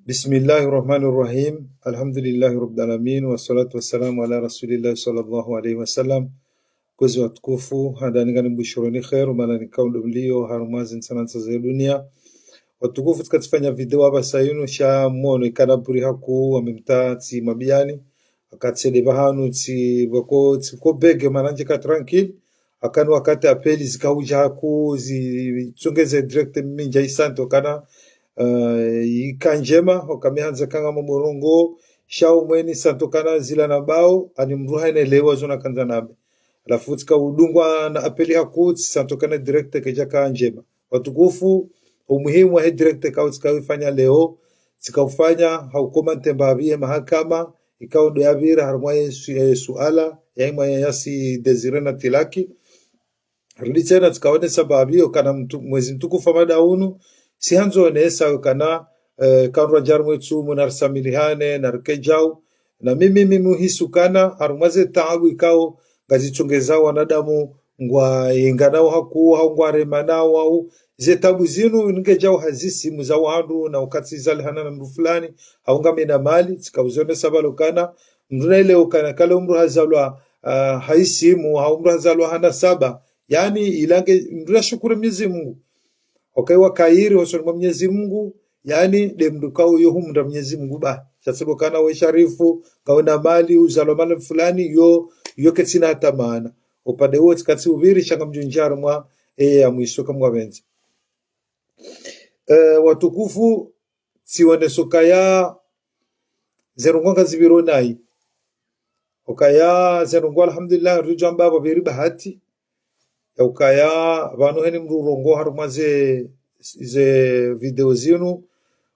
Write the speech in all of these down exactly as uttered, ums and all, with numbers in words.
بسم الله الرحمن الرحيم. الحمد لله رب العالمين، والصلاة والسلام على رسول الله صلى الله عليه وسلم. Kwezi watukufu, handani ngani mbushironi kheri, mana ni kaundo mlio, harumwa zi ntsanantsa za dunia. Watukufu, tsika tsifanya video apvasa yinu, sha mwono ikana buri hakuu, wamemta tsi mabiyani. Wakati tsende pvahanu tsi, wako, tsi ko bege, mana ndjeka tranquille. Wakani wakati apeli zikauja hakuu, zitsongeze direct mimi ndja isanto kana, eh, ika ndjema, waka mi handza kanga maborongo, sha umweni santo kana zila na bao, ani mdru haine lewa zona kandza nami. Halafu tsika udungwa na apeli hakuu, tsi santo kana direct kedja ka ndjema. Watukufu, umuhimu wa he direct kau tsika uifanya leo, tsika ufanya, haukomante mbapvi ye mahakama, ikao ndo yapvira harumwa ye su-, ye suala, ya imwa ya yasi Désiré na Tilaki. Rudi tsena tsikaonesa mbapvi yo kana mtu-, mwezi mtukufu wa mada unu, si handzo onesa yo kana, eh, kandru adja harumwa etsumu na risamilihane, na rike djau. Na mimi, mimi uhisu kana, harumwa ze taabu ikao, ngazitsongeza wanadamu, ngwa yenganao hakuu, hau ngwa remanao, hau ze taabu zinu, nge djau ha zi simu za wandru, na ukati zalihana na mdru fulani, hau ngami na mali, tsika uzonesa pvalo kana, mdru na ile ukana kale mdru hazalwa, ah, ha isimu, hau mdru hazalwa hana saba, yani, ilange, mdru na shukuru Mwenyezi Mungu. Okay, wa kheri, hosoni mwa Mwenyezi Mungu, yani, nde mdru kao yo humnda Mwenyezi Mungu ba. Sha tsi bo kana we sharifu, kawe na mali, uzalwa mali fulani, yo, yo ketsina hata maana. Upande wo tsikatsi upviri, sha ngamdjo ndjia harumwa, eh, ya mwiso kamwa pvendze. Eh, watukufu, tsioneso kaya, ze ndrongoo ngazipviro nayi. Ukaya, ze ndrongoo, alhamdulillah, ridjo amba pvapviri bahati. Ya ukaya, pvanu heni mdru urongoa harumwa ze, ze video zinu.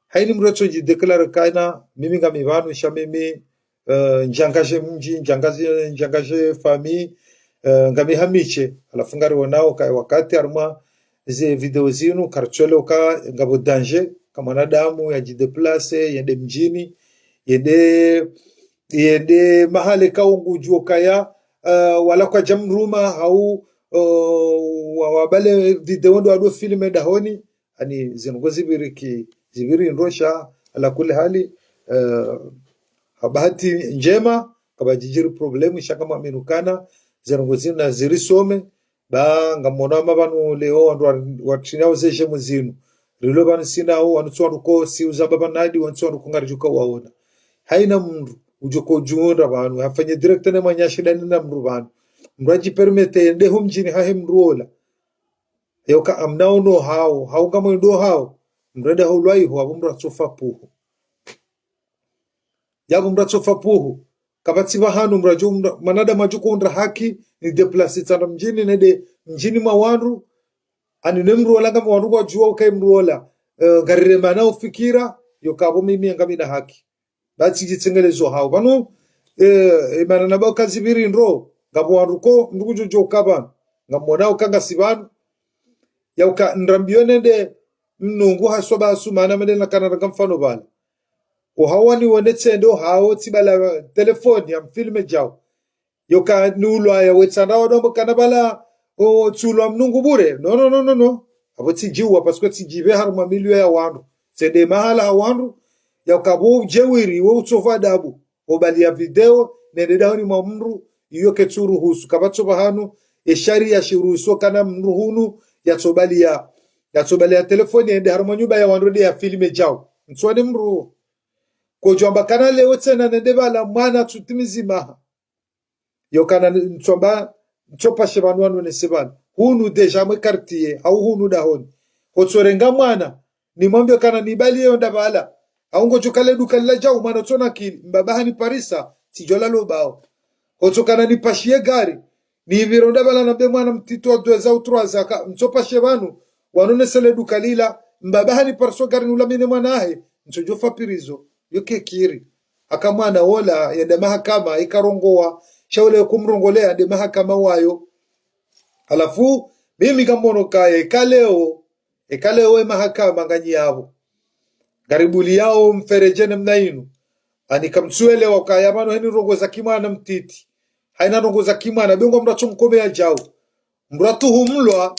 Haini mdru etso dji déclarer kana, mimi ngami pvanu, sha mimi, eh, ndjangaje mdji, ndjangaje, ndjangaje famille, eh, ngami hamiche. Halafu ngarionao kaya wakati harumwa ze video zinu, karitswele uka ngapvo danger, ka mwanadamu, ya dji déplacer, yende mdjini, yende, yende mahale kao ngudjuo kaya, eh, wala kwadja mruma, hau, eh, wa, wabale video ndo wado filme dahoni, ani ze ndrongoo zipviri ki, zipviri ndro sha, ala kuli hali, eh, ha bahati ndjema, kapvadjidjiri problème, sha ngamwamini ukana, ze ndrongoo zinu na zirisome, ba, ngamwono ama pvanu leo, wandru wa, watriniao ze jemu zinu. Rilo pvanu sinao, wanu tsi wandru ko, si uzamba pvanu nadi, wanu tsi wandru ko ngaridjuka waona. Haina mdru, udjo ko djunda pvanu, hafanye direct ne mwanyashi ndani na mdru pvanu. Mdru adji permettre, nde ho mdjini hahe mdru ola. Yoka amna ono hao, hau ngamwendo hao. Mdru enda hulwa iho, apvo mdru atsofa puhu. Yapvo mdru atsofa puhu. Kapvatsi pvahanu mdru adjo mdru, mwanadamu adjo ko undra haki, ni déplacer tsandra mdjini, nende mdjini mwa wandru. Ani ne mdru ola ngami wandru kwadjua ukaye mdru ola. Eh, ngariremana ufikira, yoka apvo mimi ngami na haki. Ba tsi djitsengelezo hao. Pvanu, eh, imana na ba uka zipviri ndro, ngapvo wandru ko, ndru kudjo djo uka pvanu. Ngamwona uka ngasi pvanu. Ya uka nrambiyo nende mnungu haswa ba asumana mende na kana ranga mfano pvala. Ohao waniwone tsende ohao tsibala telefoni ya mfilme djao. Yoka ni ulwaya wetsandra wadombo kana pvala, o, tsulwa mnungu bure. No, no, no, no, no. Apvo tsidjiwa, parce que tsidjipve harumwa milieu ya wandru. Tsende mahala ha wandru, ya uka pvo udjewiri, we utsofa adabu. Obaliya video, nende dahoni mwa mdru, iyo ketsuruhusu. Kapvatso pvahanu, e sharia shiruhusu kana mdru hunu, yatsobaliya, yatsobaliya telefoni, yende harumwa nyumba ya wandru nde ya filme djao. Ntswani mdru. Kodjwamba kana leo tsena nende pvala mwana tsutimizi maha. Yo kana ntswamba, ntsopashe pvanu wanu nese pvanu. Hunu déjà mwe quartier, hau hunu dahoni. Hotsorenga mwana, nimwambie kana nibaliye yo nda pvala. Hau ngodjo kale duka lila djau mwana tsona kili, mbaba haniparisa, tsidjo lala obao. Hotso kana nipashiye gari, nipviro nda pvala nambe mwana mtiti wa deux ans ou trois ans ka, ntsopashe pvanu, wanu nese le duka lila, mbaba haniparisa gari nulamine mwana ahe, ntsodjo fa prison, yo kekiri. Aka mwana wola, yende mahakama, ikarongowa, sha wola yokumrongoleya, nde mahakama wayo. Halafu, mimi ngamwono kaya, eka leo, eka leo e mahakama nganyi yapvo. Ngaribuliyao mfereje namna inu. Ani kamtsuelewa kaya pvanu heni ndrongoo za kimwana mtiti. Haina ndrongoo za kimwana, be ngo mdru atso mkomeya djau. Mdru atuhumulwa,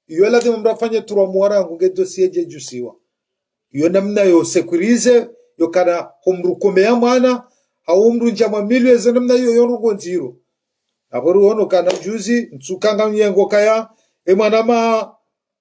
iyo lazima mdru afanye trois mois rangu nge dossier dje djusiwa. Iyo namna yo sécuriser, yo kana ho mdru kome ya mwana, hau mdru ndja mwa milieu ze namna iyo yo ndrongoo ndziro. Apvo riwono kana juzi, ntsuka ngamnyengo kaya, e mwana ma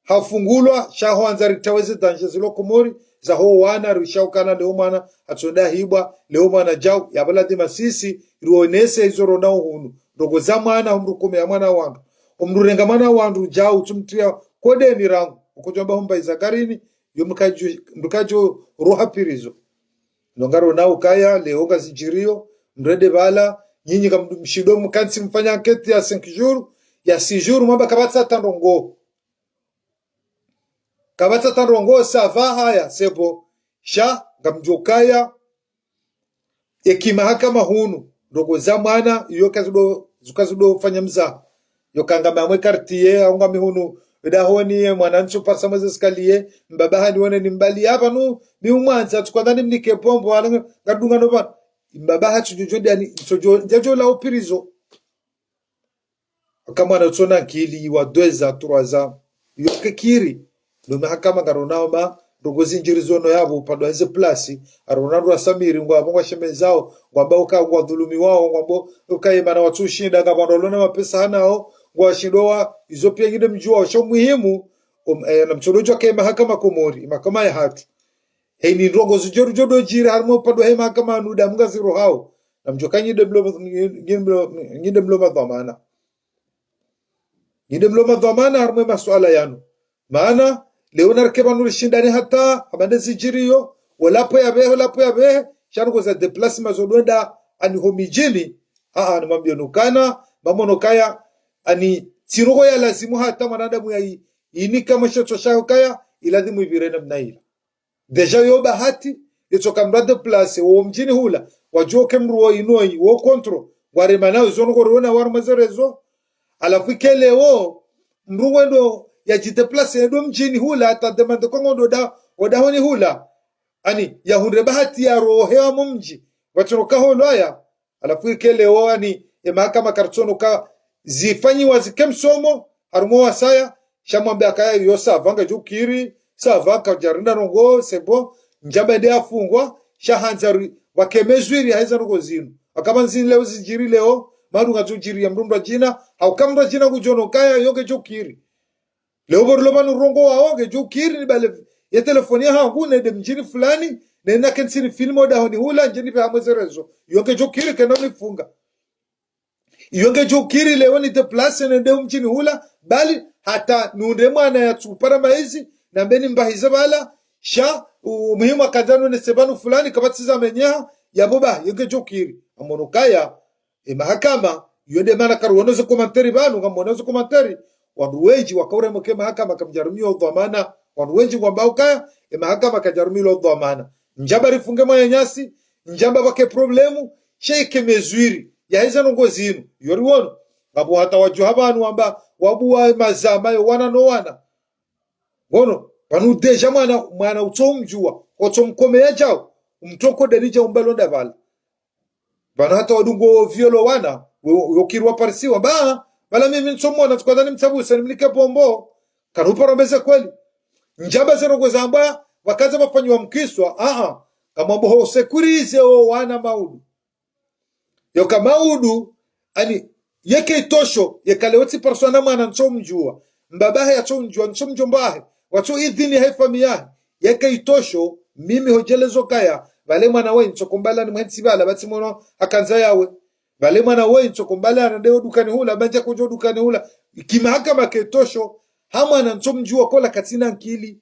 hafungulwa, sha hwandza ritawe ze danger zilo Komori, za ho wana, rishaukana leo mwana, hatsonda hibwa, leo mwana djau, yapvo ladhima sisi, rionese izo ronao hunu. Ndrongoo za mwana, ho mdru kome ya mwana wandru. Ho mdru renga mwana wandru, djau, tsumtria kodeni rangu. Ukodjwamba humba iza garini, yo mdru kadjo, mdru kadjo roha prison. Ndo ngaronao kaya, leo ngazidjirio, mrende pvala, nyinyi ngamshindo mkantsi mfanya enquête ya cinq jours, ya six jours, mwamba kapvatsi hata ndrongoo. Kapvatsi hata ndrongoo, ça va, haya, c'est bon. Sha, ngamdjo kaya, eki mahakama hunu, ndrongoo za mwana, iyo kazindo, zuka zindo fanya mzaha. Yo kanga mamwe quartier, au ngami hunu, dahoni, ye mwana ntsu parisa mweze escalier, mbaba hani wone ni mbali, apvanu, mi umwandza, tsukwandza nimnike pombo, wala nga-, ngadunga no pvanu. Mbaba hatsu djodjo ndani, ntsodjo, ndjadjo la upirizo. Aka mwana utsona nkili wa deux ans, trois ans. Yo kekiri. Ndo mahakama ngaronao ma, ndrongoo zindjiri zono yapvo, padwa eze place. Arona ndrwa samiri, ngwapvo ngwashemezao, ngwamba uka ngwadhulumiwao, ngwambo uka ye mana watsushinda, ngapvandru walona mapesa hanao, ngwashindo wa, izo pia nginde mdjuwa, sho muhimu, um, eh, namtsododjwa ke mahakama Komori, mahakama yahatru. Heni ndrongoo zidjo rudjo dodjiri harimwa upande wahe mahakama yanu damu ngazirohao. Namdjo ka nyinde mlo, nyinde mlo, nyinde mlo madhwamana. Nyinde mlo madhwamana harimwa masuala yanu. Mana, leo narike pvanu rishindane hata, hama nde zidjiriyo, wo lapvo yapvehe, wo lapvo yapvehe, sha ndrongoo za déplacement zo ndo wenda, ani ho midjini, aa, nimwambiyeni ukana, mamono kaya, ani tsi ndrongoo ya lazimu hata mwanadamu ya i-, inika mweshe tso shaho kaya, ilazimu ipvire namna ila. Déjà yo bahati, itsoka mdru a déplacer, wo mdjini hula, wadjuwa uka mdru wo inu woyi, wo contrôle, ngwarema nao, izo ndrongoo riona harimwa ze réseaux. Halafu ike leo, mdru ngwendo yadji déplacer, yendo mdjini hula, hata demande ko ngondo da, wo dahoni hula. Ani, yahundre bahati yarohe harumwa mdji, pvatsina uka holwaya, halafu ike leo ani, e mahakama karitsono ka zifanyiwa zike msomo, harumwa wasaya, sha mwambe akaya yo ça va ngedjo kiri, ça va kadjarinda ndrongoo, c'est bon, ndjamba nde afungwa, sha handza ri, pvwake mesure yaheza ndrongoo zinu. Akaba ndzini leo zidjiri leo, maru ngazo djiri ya mdru mdru adjina, hauka mdru adjina ngudjono kaya yo ngedjo kiri. Leo pvo rilo pvanu rongoao, ngedjo kiri nibale ye telefoni yahangu, nende mdjini fulani, nende nakentsi nifilme wo dahoni hula, ndje nipve harumwa ze réseaux. Yo ngedjo kiri kenda unifunga. Yo ngedjo kiri leo ni déplacer nende mdjini hula, bali hata nihundre mwana yatsupara maizi, nambe nimbahize pvala, sha, u-, muhimu akandza nionese pvanu fulani, kapvatsi zamenyeha, yapvo ba, yo ngedjo kiri. Amono kaya, e mahakama, yo nde mana kariwono ze commentaire pvanu, ngamwono ze commentaire. Wandru wendji wakaurema uka e mahakama kamdjarumia wo dhwamana. Wandru wendji ngwambao ukaya, e mahakama kadjarumia wo dhwamana. Ndjamba rifunge mwananyasi, ndjamba pvwake problème, sha ike mesure yaheza ndrongoo zinu. Yo riwono. Ngapvo hata wadjuha pvanu wamba, wabuwa mazama yo wana no wana. Ngono, pvanu déjà mwana, mwana utso mdjuwa, utso mkomeya djau, umtoko deni djau mbalo nda pvala. Pvanu hata wadungo violo wana, we, we ukiri waparisiwa, ba, pvala mimi ntsomona, tsikwandza nimtsabuse, nimnike pombo, kanuparo mbeze kweli. Ndjamba ze ndrongoo zambwa, pvwakandza pvwafanyiwa mkiswa, aa, kamwambo ho sécuriser wo wana maudu. Yoka maudu, ani, yeke itosho, yeka leo tsipariswa na mwana ntsomdjuwa, mbabahe yatsomdjuwa, ntsomdjombahe, watso idhini yahe famiyi yahe, yeke itosho, mimi hodjelezo kaya, pvale mwana we ntsokombala nimwentsi pvala, pvatsi mwana hakandza yawe. Pvale mwana we ntsokombala nande ho dukani hula, mandja kodjo dukani hula. Ki mahakama ketosho, ha mwana ntsomdjuwa kola katsina nkili.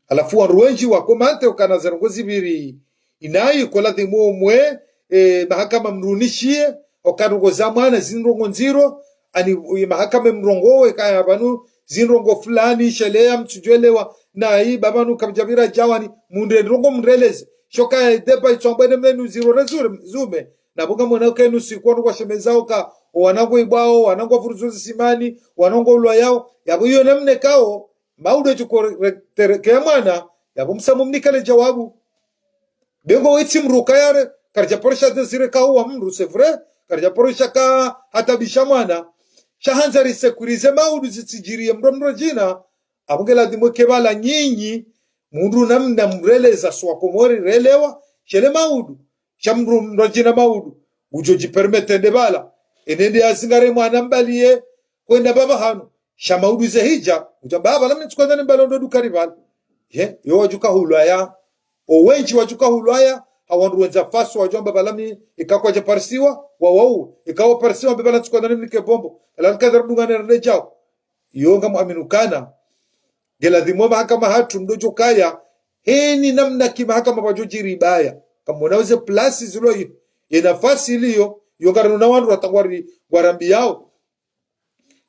Halafu wandru wendji wakomante ukana ze ndrongoo zipviri. Inayi kola dhimwe umwe, e, mahakama mrunishiye, uka ndrongoo za mwana zi ndrongoo ndziro, ani, e, mahakama mrongowe kaya pvanu, zi ndrongoo fulani, sheleya mtsudjwelewa, nayi, pvapvanu kapvadjapvira djawani, mundre ndrongoo mreleze. Sho kaya ideba itswambwe ne menu ziro rezure, zume. Na pvo ngamwona uka inu siku wandru kwashemeza uka, o wanangu ibwao, wanangu wafuruzo zisimani, wanangu ulwayao, yapvo iyo namna ikao, maudu edjo ko re-, tere-, ke mwana, yapvo msamu mnikale djawabu. Bengo wetsi mdru kayare, karidjaporesha Désiré kahuwa mdru, c'est vrai, karidjaporesha ka hatabisha mwana. Sha handza ri sécuriser maudu zitsidjiriye mdru mdru djina, Apvo nge ladhimu eke pvala nyinyi, mundru namna mreleza swa Komori relewa, shele maudu, sha mndru mrajina maudu, udjo djipermete nde pvala, enende yazingare mwana mbaliye, kwenda pvapvahanu, sha maudu ze hidja, udja pvala mi ntsukwenda ni mbalo ndo dukani pvala. Ye, yo wadjuka hulwaya. O wendji wadjuka hulwaya, ha wandru wendza faso wadjo amba pvala mi, ika kwadja parisiwa, wawauwe, ika waparisiwa mbe pvala ntsukwenda ni mnike bombo, pvala nkadha rudungane rende djao. Yo ngamwaminu kana, nge ladhimu mahakama hatru mdodjo kaya, heni namna ki mahakama pvadjo djiri pvaya. Kamwona weze plasi zilo yi, ye nafasi iliyo, yo ngarinu na wandru watangwari, ngwarambiyao.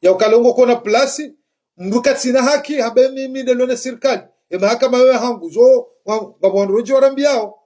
Ya ukale ngo kona plasi, mndru katsina haki, hambe mi, mi ndelone sirikali. E mahakama yo ya hangu, zo, wa, wa wandru wendji warambiyao.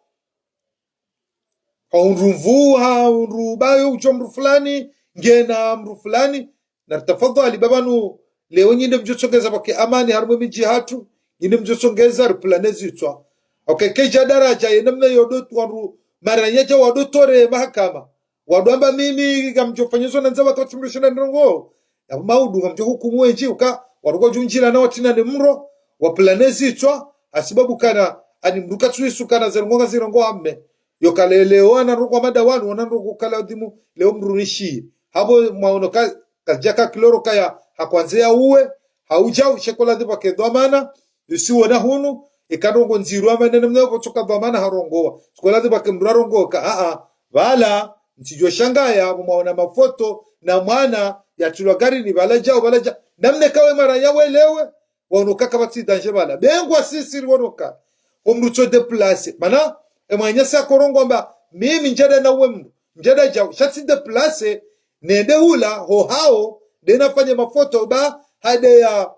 Ha undru mvu, ha undru bayo, udjo mndru fulani, ngena mndru fulani. Na tafadhali pvapvanu, leo nyi nde mdjo tsongeza pvake amani, harumwa emidji hatru, nyi nde mdjo tsongeza, riplane zitswa. Okay, kedja daraja, ye namna yo ndo wandru, maranya dja wadotore mahakama. Wadjo amba mimi, ngamdjo fanya zo nandza wakati mdru shinda ndrongo. Yapvo maudu ngamdjo hukumu wendji, uka, wandru kwadjundjila na watsina ne mro, waplane zitswa, hasibabu kana, ani mndru katsuisu kana ze ndrongo ngazi ndrongo hamme. Yo kale leo wana ndrongo mada wanu, wana ndrongo kala ladhimu, leo mndru nishiye. Hapvo mwaono ka, kadjaka kiloro kaya, hakwandze ya uwe, haudja ushe ko ladhimu pvake dhwamana, usiwona hunu, eka ndrongo ndziro ama nene mna pvo tsoka dhwamana harongowa. Tsi ko ladhimu pvake mndru arongowe ka, a, a, pvala, ntsidjo shangaya, pvo mwaona mafoto, na mwana, yatrilwa garini, pvala djao, pvala djao. Namna eka we maranya welewe, waono ka kapvatsi danger pvala. Be ngwasisiri waono ka. Ko mndru tso déplacer. Mana, e mwananyasi akorongowa amba, mimi ndjenda na uwe mndru, ndjenda djao. Sha tsi déplacer, nende hula, ho hao, nde nafanye mafoto, ba, hade ya,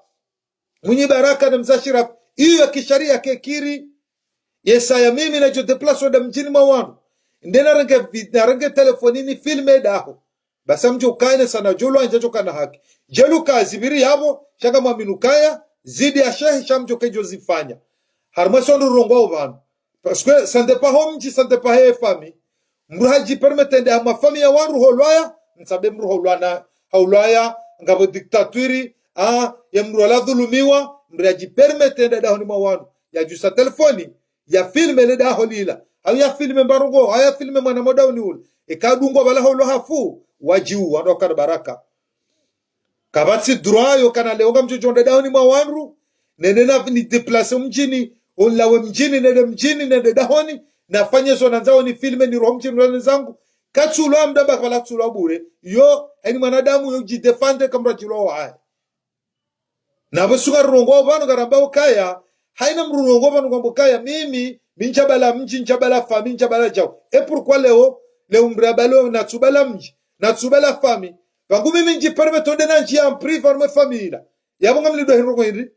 Mwinyi Baraka na Mze Ashirafu, iyo kisharia kekiri. Yesaya mimi nadjo déplacer nda mdjini mwa wandru. Nde narenge vi-, narenge telefoni nifilme daho. Basi mdjo kaine sana djo lwandza djo kana haki. Djeli ka zipviri yapvo, sha ngamwaminu kaya, zidi ya shehe, sha mdjo kedjo zifanya. Harumwa so ndo rongowa pvanu. Parce que ça dépend ho mdji, ça dépend he famille. Mndru hadjipermete nde ha mafamiyi ya wandru holwaya, mtsambe mndru holwana, haulwaya, ngapvo dictature, a, ya mndru aladhulumiwa, mndru yadjipermete nde dahoni mwa wandru, yadjusa telefoni, yafilme le daho lila, hau yafilme mbarongo, hau yafilme mwana mwa dahoni ula. Eka adungwa pvala holwa hafu, wadjiuwa, ndo wakana Baraka. Kapvatsi droit yo kana leo ngamdjo djo nda dahoni mwa wandru, nende na ni déplacer mdjini, onlawe mdjini, nende mdjini, nende dahoni, nafanye zo nandzao nifilme niroho mdjini nende zangu. Katsulwa mdru amba kapvala tsulwa bure. Yo, haina mwanadamu yo udjidéfendre kamradjilwa waye. Na pvo suka rongowa pvanu ngaramba ukaya, haina mndru rongowa pvanu ngwamba ukaya, mimi, mi ndjapvala mdji, ndjapvala famille, ndjapvala djao. Et pourquoi leo, leo mndru yapvalo natsupvala mdji, natsupvala famille. Pvangu mimi ndjipermete nde nandjiye en privé harumwa famille ila. Yapvo ngamlindwa hindru ko hindri.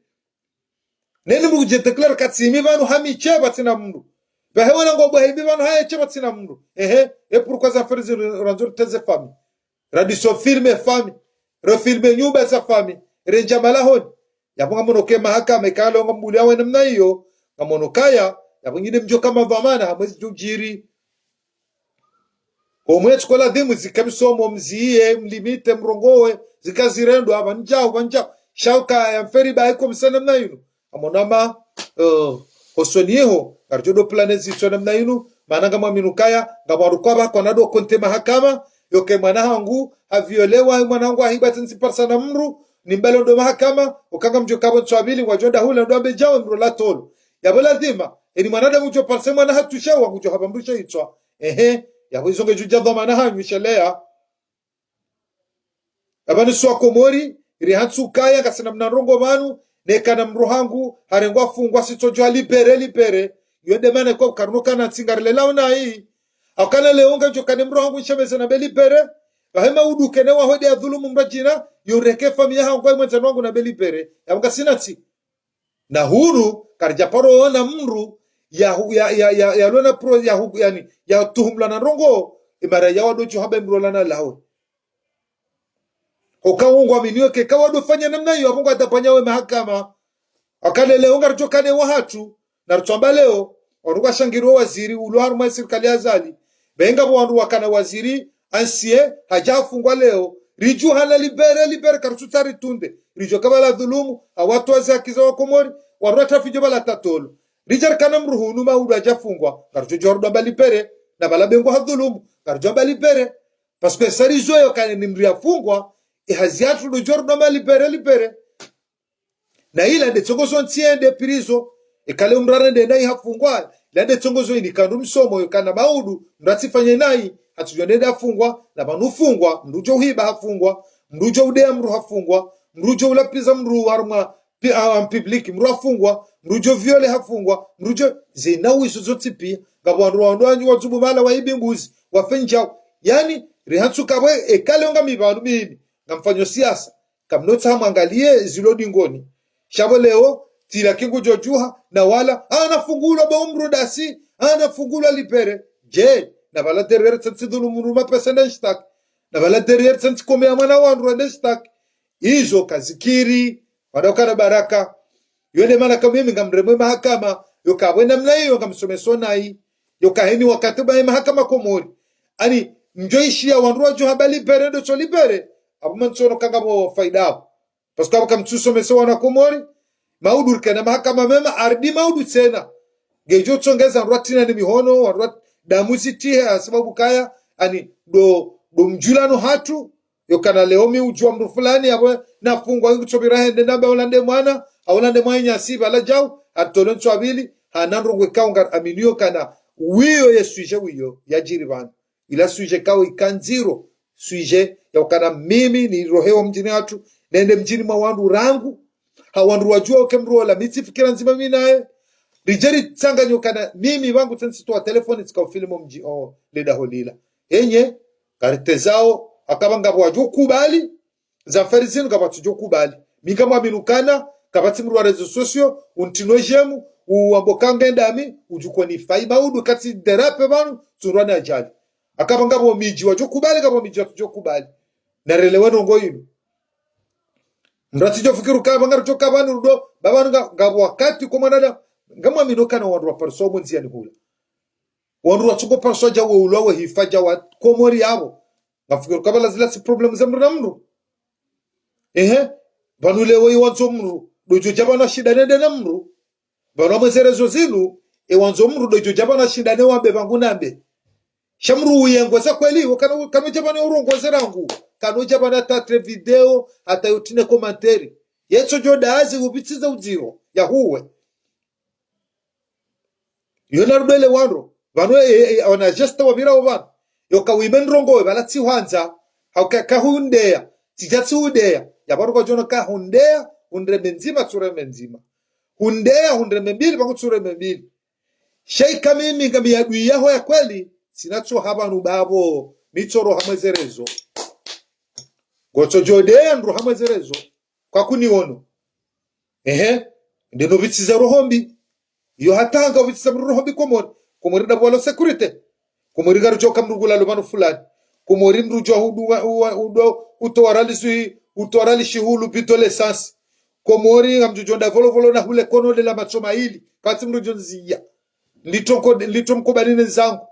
Neni mndru kudje déclarer katsi mi pvanu hami she pvatsina mndru. Pvahe wala ngwamba himi pvanu haye she pvatsina mndru. Ehe, et pourquoi za faire zi randzo riteze famille. Radiso filme famille. Ro filme nyumba za famille. Rendja malahoni. Yapvo ngamono ke mahakama ikalo ngambuliwa we namna iyo. Ngamono kaya, yapvo nyinyi mdjo kama dhwamana, hamwezi djudjiri. Omwe tsi ko ladhimu zika misomo mziye, mlimite, mrongowe, zika zirendwa, pvandjao, pvandjao. Sha uka ya mferi ba iko msa namna inu. Amonama, eh, hosoni iho, ngaridjo do plane zitswa namna inu, mana ngamwaminu kaya, ngamwaruka pvakwa nado konte mahakama, yoke mwana hangu, haviolewa, mwana hangu ahibwa tsi ntsiparisa na mndru, nimbalo ndo mahakama, uka ngamdjo kapvo ntswa pvili, ngwadjo nda hula, ndo ambe djao, mndru la tolo. Yapvo ladhima, eni mwanadamu udjo parisa mwana hatru shawa, ngudjo hapva mndru sha itswa. Ehe, yapvo izo ngedjo dja dhwamana hanyu sheleya. Apvanu swa Komori, ri hantsi ukaya, ngasina mna ndrongo pvanu, neka na mndru hangu, harengwa fungwa sitsodjo ha libéré, libéré. Yo nde mana kwa ukaruno kana ntsi ngarilelao nayi. Akana leo ngadjo kane mndru hangu nshemeze na be libéré. Pvahe maudu kene wa hwede ya dhulumu mradjina, yo reke famille hangu, ayi mwenza wangu na be libéré. Yapvo ngasina ntsi. Na hunu, karidja paro ona mndru ya hu-, ya, ya, ya, ya lona pro, ya hu-, yani, ya tuhumlwa na ndrongo, imara ya wado djo hamba mndru lana lawe. Oka ngwaminiwe ke ka wado fanya namna iyo, apvo ngwatapvanya we mahakama. Akale leo ngaridjo kane wahatru, na ritswamba leo, waruka shangirwa waziri, ulo harumwa sirikali ya Azali. Benga pvo wandru wakana waziri, ansie, hadja hafungwa leo, Ridjuha na libéré, libéré, karitsutsaha ritunde. Ridjo kabala dhulumu, hawatwazi haki za Wakomori, warwata fidjo bala tatolo. Ridja rikana mdru hunu maudu hadja fungwa, ngaridjo djuwa rudwa mba libéré, na bala bengo ha dhulumu, ngaridjo mba libéré. Parce que sa ridjuwa yo kana ni mdru yafungwa, e hazi yatru ndo djuwa rudwa mba libéré, libéré. Na ila nde tsongozo ntsi yende prison. Eka le mdru arende nayi hafungwa, ila nde tsongozo ini kandru msomo yo kana maudu, mdru atsifanye nayi, hatsudjo nende hafungwa, na pvanu ufungwa, mdru udjo uhiba hafungwa, mdru udjo udeya mdru hafungwa, mdru udjo ulapviza mdru harumwa pi-, a, en public, mdru hafungwa, mdru udjo viole hafungwa, mdru udjo zina wizo zontsi pia. Ngapvo wandru wandru wanyu wadzubu mala waibi mbuzi, wafe ndjau. Yaani, rihantsu kabwe, eka le ngami pvanu mimi, ngamfanyo siasa. Kamnotsaha mwangaliye zilo dingoni. Sha pvo leo, tsi la kingu djo djuha, na wala, ah, nafungulwa ba umru dasi, ah, nafungulwa libéré. Je, na pvala derrière tsantsi dhulumu mdru mapesa nde nshitaki. Na pvala derrière tsantsi kome ya mwana wandru nde nshitaki. Izo kazikiri, wada ukana baraka. Yo nde mana ka mimi ngamremwe mahakama, yo kabwe namna iyo ngamsomeso nayi. Yo kaheni wakati ba mahakama Komori. Ani, mdjo ishiya wandru wadjo hamba libéré ndo tso libéré. Apvo mantsono ka ngapvo faida apvo. Parce que apvo kamtsusomesa wana Komori, maudu rikena mahakama mema, aridi maudu tsena. Ngedjo tsongeza wandru watrina ni mihono, wandru wa damu zitihe, ha sababu kaya, ani, ndo, ndo mdjulano hatru, yo kana leo mi udjuwa mdru fulani, apvo nafungwa ingu tsobira hende namba ulande mwana, aulande mwana nyasi pvala djau, atolo ntswa pvili, hana ndrongoo ikao ngari amini yo kana, wiyo ye sujet wiyo, yadjiri pvanu. Ila sujet kao ika ndziro, sujet ya ukana mimi nirohewa mdjini hatru, nende mdjini mwa wandru rangu, ha wandru wadjuwa uke mdru ola, mi tsi fikira ndzima mi naye. Ridje ritsanganye ukana mimi pvangu tsantsi towa telefoni tsika ufilimo mdji o, le daho lila. Enye, karitezao, aka pvanga pvo wadjo kubali, za mferi zinu kapvatsudjo kubali. Mi ngamwamini ukana, kapvatsi mdru wa réseaux sociaux, untrino j'aime, uwambo ka nge ndami, udjuko ni fayi maudu katsi déraper pvanu, tsurwa ni ajali. Aka pvanga pvo midji wadjo kubali, kapvo midji watsudjo kubali. Na relewe ndrongoo inu. Mdru atsidjo fikiri uka pvanga rudjo ka pvanu rudo, ba pvanu nga, ngapvo wakati kwa mwanadamu, ngamwamini ukana wandru waparisa omo ndziyani hula. Wandru watsuko parisa dja we ulwa we hifa dja wa Komori yapvo. Ngamfikiri uka pvala zila tsi problème za mdru na mdru. Ehe, pvanu leo iwandzo mdru, ndo djo dja pvanu ashindane nde na mdru. Pvanu amweze réseaux zinu, iwandzo mdru ndo djo dja pvanu ashindane wambe pvangu nambe. Sha mdru uyengweza kweli, wo kana, kana dja pvanu urongoze rangu, kana dja pvanu hata tre vidéo, hata yotrine commentaire. Yetso djo dazi upvitsiza udziro, ya huwe. Yo na rubele wandru. Pvanu, e, e, wana geste wapvira wo pvanu. Yo ka wime ndrongoo, pvala tsi hwandza. Hauka, kahundeya. Tsidja tsi hudeya. Ya pvanu kwadjono kahundeya, hundreme ndzima, tsureme ndzima. Hundeya, hundreme mbili, pvangu tsureme mbili. Sha ika mimi ngami adui yaho ya kweli, tsina tso ha pvanu pvapvo, mi tsoro ha mweze réseau. Ngotsodjo deya ndru ha mweze réseau. Kwa kuniwono. Ehe, ndeno pvitsiza roho mbi. Yo hata hanga pvitsiza mdru roho mbi Komori. Komori ndapvo walo sécurité. Komori ngarudjo ka mdru ngulalo pvanu fulani. Komori mdru djo hudu wa, wa, udo, utowa rali sui, utowa rali shihulu, pito l'essence. Komori ngamdjo djo nda volovolo na hule kono lela matso mayili. Kapvatsi mdru djo ndziya. Litro nko, litro mkobani ne ndzangu.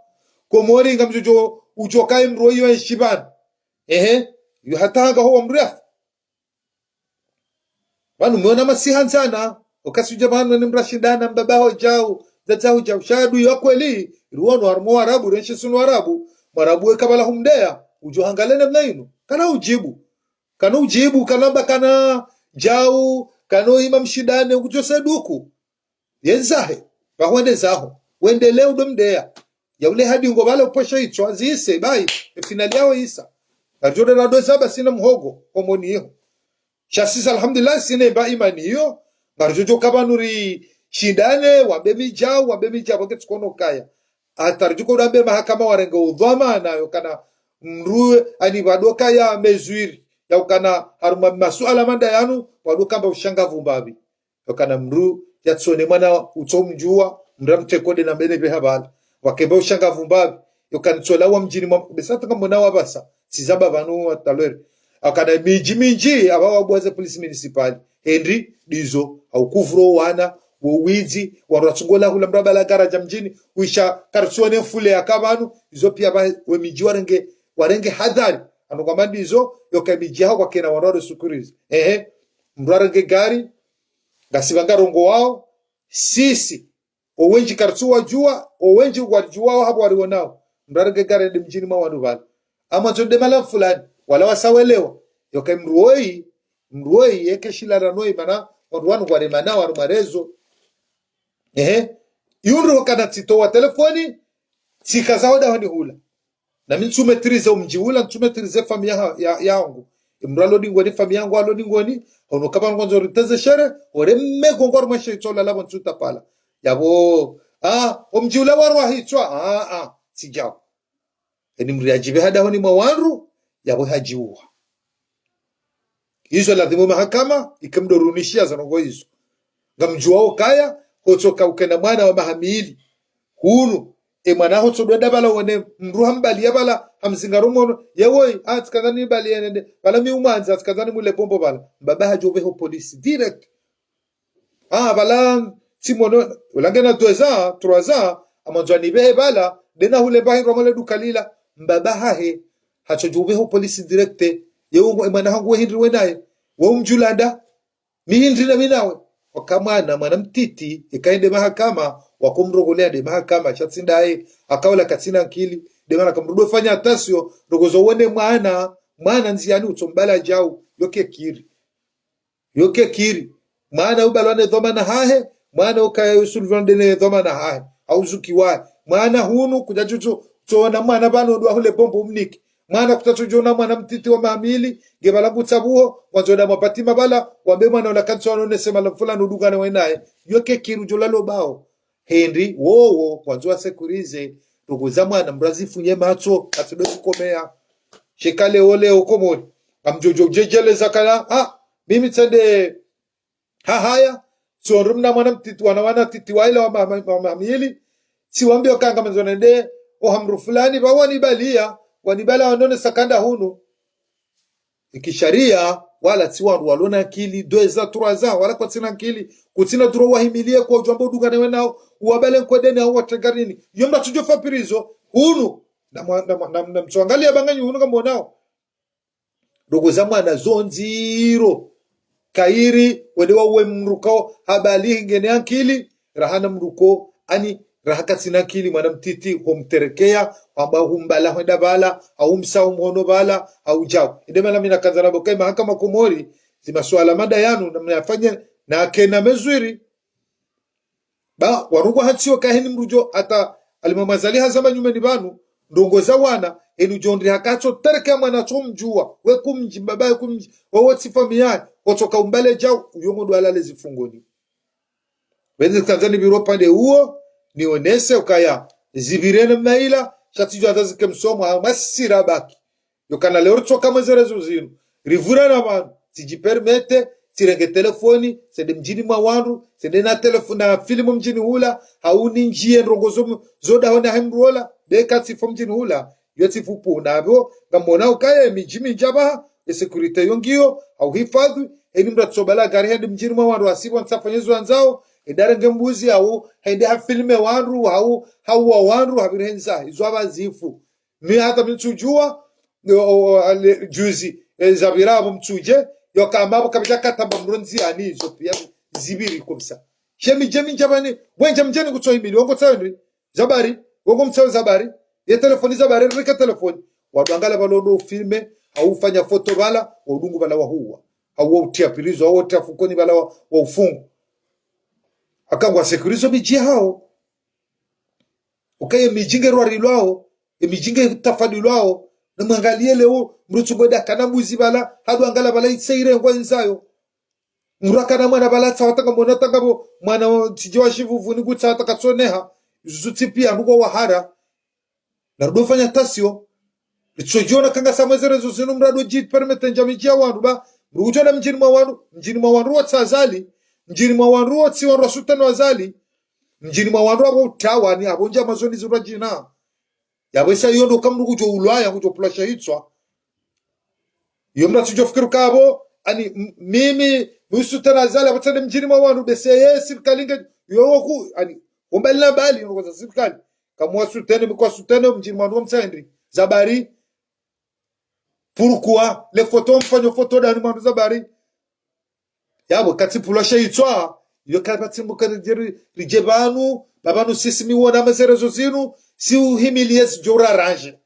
Komori ngamdjo djo, udjo kaye mdru iyo enshi pvanu. Ehe, yo hata hanga ho wa mdru yafu. Pvanu mwiona masiha ndzana, ukasudja pvanu ni mdru ashindana mbaba ho djau, dzadza ho djau, sha adui ya kweli, ruwono harumwa Warabu, renshi sunu Warabu, Mwarabu we ka pvala humdeya, udjo hangale namna inu, kana udjibu, kana udjibu, kana mba kana djau, kana ima mshindane, udjo seduku. Yendzahe, pvahwende zaho, wendelee udo mdeya. Ya ule hadi ngo pvala upwesha itswa, zise, bayi, e finali yaho isa. Ngaridjo dera do zaba sina mhogo, homoni iho. Sha sisa, alhamdulillah, sine mba imani iyo. Ngaridjo djo ka pvanu rishindane, wambe midjau, wambe midjau, pvake tsukono kaya. Hata ridjo ko dambe mahakama warenge udhwamana, yo kana mdru, ani pvado kaya mesure. Ya ukana harumwa masuala manda yanu, pvado kamba ushangavu mbapvi. Yo kana mdru yatsone mwana utso mdjuwa, mdru amteko de na mbene pveha pvala. Wakembe ushangavu mbapvi. Yo kana tsola wa mdjini mwa, besa tanga mwana wa pvasa. Sizaba pvanu wa talwere. Akana midji mindji, apva wabwaze police municipale. Hendri, ndizo, haukuvuro wana, wo widzi, wandru watsungola hula mdru abala garaja mdjini, wisha karitsone mfule yaka pvanu, izo pia pva, we midji warenge, warenge hadhari. Hanu kwamba ndizo, yoka midji yaho kwakena wandru wa sécurité. Ehe, mndru harenge gari, ngasi pvanu ngarongowao, sisi, owendji karitsuwadjuwa, owendji ngwaridjuwao hapvo wariwonao. Mndru harenge gari hende mdjini mwa wandru pvala. Amwandzo nde mahala fulani, wala wasawelewa. Yoka mndru woyi, mndru woyi, yeke shilala noyi, mana, wandru wanu ngwaremanao, wanu marezo. Ehe. Yundru hukana tsitowa telefoni, tsikaza hodahoni hula. Nami ntsu maîtriser omdji ula, ntsu maîtriser famille ya, ya, yangu. Emndru alo dingoni, famille yangu alo dingoni, hono kapvanu ngwandzo riteze shere, ore mego ngwari mweshe itsola lapvo ntsu tapala. Yapvo, ah, omdji ula warwa hitswa, ah, ah, tsidjao. Eni mndru yadjipve hadahoni mwa wandru, yapvo hadjiuwa. Izo ladhimu mahakama, ike mdo runishiya za ndrongo izo. Ngamdjuwao ukaya, hotsoka ukena mwana wa maha mili. Hunu, e mwana hotso dwenda pvala wone, mndru hambaliya pvala, hamzingaro mhono, yewoyi, ah, tsikandza nibaliye nende, pvala mi umwandza, tsikandza nimwile bombo pvala. Mbaba hadjo pveho polisi, direct. Ah, pvala, tsi mhono, ula ngena deux ans, trois ans, amwandzo anipvehe pvala, ndena hule pvahindru amwele duka lila, mbaba hahe, hatsodjo pveho polisi direct, ye ungo, e mwana hangu we hindri we naye, we umdjulanda, mi hindri na mi nawe. Waka mwana, mwana mtiti, eka ende mahakama, wako mrongoleya nde mahakama, sha tsi ndaye, akaula katsina nkili, nde mana kamrudo fanya attention, ndrongo zo wone mwana, mwana ndziyani utso mbala djau, yoke kiri. Yoke kiri. Mwana ubalwa ne dhwamana hahe, mwana ukaya yusulvwa nde ne dhwamana hahe. Hauzuki waye. Mwana hunu, kudja tsutsu, tsona mwana pvanu ndwa hule bombo umnike. Mwana kutsatsudjona mwana mtiti wa maha mili, nge pvala ngutsabuho, wandzo nda mwa batima pvala, wambe mwana ula kantsi wanonese mahala fulani udungane we naye. Yoke kiri udjo lalo bao. Hindri, wowo, wandzo wa sécuriser, ndrongo za mwana, mndru azifunye matso, atsido zikomeya. Sheka leo leo Komori. Ngamdjo djo djedjeleza kaya, ah, mimi tsende, ha haya, tsondro mna mwana mtiti, wana wana titi wa ila wa ma-, ma-, ma-, maha mili, tsiwambiyo kanga mandzo nende, oha mndru fulani, pva wanibaliya, wanibala wanonesa kanda hunu. Ikishariya, wala tsi wandru walona nkili, deux ans, trois ans, wala kwatsina nkili, kutsina ndro wahimiliye kwa udjwamba udungane we nao, uwabale nkwedeni hau watengarini. Yo mndru atsudjo fa prison, hunu, na mwa-, na mwa-, na, na mtsuangaliya pvanganyi hunu ngamwonao. Ndrongo za mwana zo ndziro. Kayiri, wende wauwe mndru kao habalihi ngena nkili, raha na mndru ko, ani, raha katsina nkili, mwana mtiti, homterekeya, hamba humbala hwenda pvala, hau msa umhono pvala, hau djau. Inde mana mi nakandza nambe ukaya mahakama Komori, zi masuala mada yanu, na mnayafanye, na kena mezwiri. Ba, warungwa hantsiyo kahini mndru djo, hata Alimamu Azali hazamba nyumeni pvanu, ndrongo za wana, enu djo ndri hakatso, tereke mwana tso mdjuwa, we kumdji, mbaba we kumdji, wowo tsi famille yahe, kotsoka umbale djau, uyo ngo ndo alale zifungoni. Wendze kandza nipviro pvande uwo, nionese ukaya, zipvire ne maila, sha tsidjo hata zike msomo, ha masira baki. Yokana leo ritsoka mwe ze réseaux zinu. Rivurana pvanu, tsidjipermete, tsirenge telefoni, tsende mdjini mwa wandru, tsende na telefo-, na filimu mdjini hula, hau nindjiye ndrongo zo, zo dahoni hahe mndru ola, be katsifo mdjini hula, yo tsifupu. Na pvo, ngamwona ukaya, emidji mindji apvaha, e sécurité yo ngiyo, hau hifadhwi, eni mndru atsobala gari hende mdjini mwa wandru asipvo ntsafanye zo andzao, ende arenge mbuzi, hau, hende hafilme wandru, hau, hauwa wandru, hapviri hendza, izo apvaha zifu. Mi hata mi ntsudjuwa, o, o, ale, juzi, e, zapvira apvo mtsudje, yoka amba apvo kapvadja katamba mndru ndziyani izo piya zipviri komsa. She midji mindji apvani, wendje mdjini kutsohimili, wongo tsawe ndri, zabari, wongo mtsawe zabari, ye telefoni zabari, rike telefoni. Wandru wangala pvalo ndo ufilme, hau ufanya foto pvala, waudungu pvala wahuwa. Hau wautiya prison, hau wautiya fukoni pvala wa, waufungu. Haka ngwa sécuriser midji hao. Ukaya emidji nge rwarilwao, emidji nge tafadilwao, na mwangaliye leo, mndru tsu bweda kana mbuzi pvala, hadu angala pvala itse irengwa indzayo. Mndru akana mwana pvala tsawa tanga mwana tanga pvo, mwana wa tsidje wa shivuvuni kutsawa tanga tsoneha, izo tsi piya ndrongo wahara. Na rudo fanya attention, ritsodjiona kanga sa mwe ze réseaux zinu mndru ado djipermete ndja midji ya wandru ba, mndru udjo na mdjini mwa wandru, mdjini mwa wandru wo tsi Azali, mdjini mwa wandru wo tsi wandru wa sultani wa Azali, mdjini mwa wandru apvo utawani, apvo ndja mazoni zirwa djina. Yapvo isa iyo ndo ka mndru kudjo ulwaya, kudjo pulasha hitswa. Iyo mndru atsudjo fikiri ukaya apvo, ani, m-, mimi, mi usultani Azali, apvo tsende mdjini mwa wandru, be se ye sirikali nge, yo woku, ani, wo mbali na mbali, ndrongo za sirikali. Kamwa sultani, mi kwa sultani, mdjini mwa wandru wa mtsawe ndri. Zabari. Pourquoi? Le photo mfanyo photo dani mwandu za bari. Yapvo katsi pulwa sha itswa, yo kapvatsi mbuka ridje ri-, ridje pvanu, ba pvanu sisi mi wona meze réseaux zinu, si uhimiliye zidjo uraranje.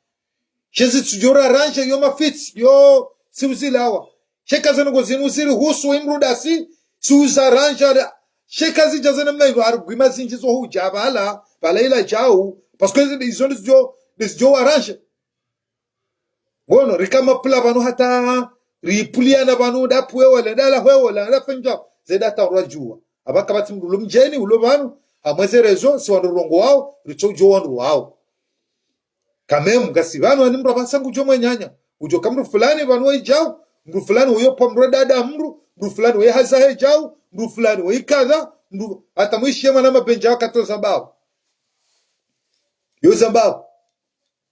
She zitsudjo uraranje, yo mafitsi, yo si uzilawa. She kaza nongo zinu ziri husu imrudasi, si uzaranja, she kazidja za namna inu, arugwima zindji zo hudja pvala, pvala ila djau, parce que izo ndizidjo, ndizidjo uraranje. Ngono, rika mapula pvanu hata, ripuliyana pvanu, nda pvwe wola, nda la hwe wola, nda fanya, zeda ta rwadjuwa. Apva kapvatsi mndru ulo mdjeni, ulo pvanu, ha mweze réseau, si wandru rongowawo, ritso udjo wandru wawo. Quand même, ngasi pvanu, ani mndru apvasa ngudjo mwenyanya. Udjo ka mndru fulani pvanu wa idjau, mndru fulani uyo pvwa mndru dada mndru, mndru fulani uyo haza he djau, mndru fulani uyo ikadha, mndru, hata mwishiye mwana mapenja wakati yo zambao. Yo zambao.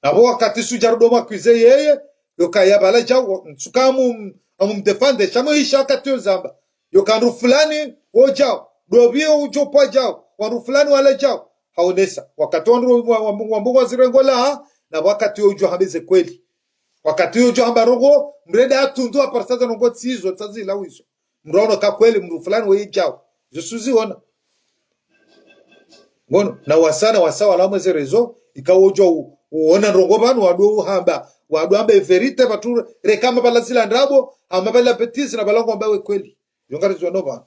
Apvo wakati sudja rudo mwa kwize yeye, yo kaya pvala djau, ntsuka amu, amu mdéfendre, sha mwisha wakati yo zamba. Yo ka wandru fulani wo djau, dopvi yo udjo pvwa djau, wandru fulani wala djau. Haonesa. Wakati wandru wa, wa, wa, wa mbungu wa zirengo la, na wakati yo udjo hamba ze kweli. Wakati yo udjo hamba rongo, mndru eda atundu aparisa za nongo tsizo, tsazi la wizo. Mndru aono ka kweli, mndru fulani wo idjau. Zo suziona. Ngono, na wasa, na wasa wala mweze réseau, ika wodjo u-, uona ndrongo pvanu, wandru uhamba, wandru wambe vérité pvatsu, reka mapvala zila ndrabo, ama pvala bêtise na pvala ngwamba we kweli. Yo ngarizo no pvanu.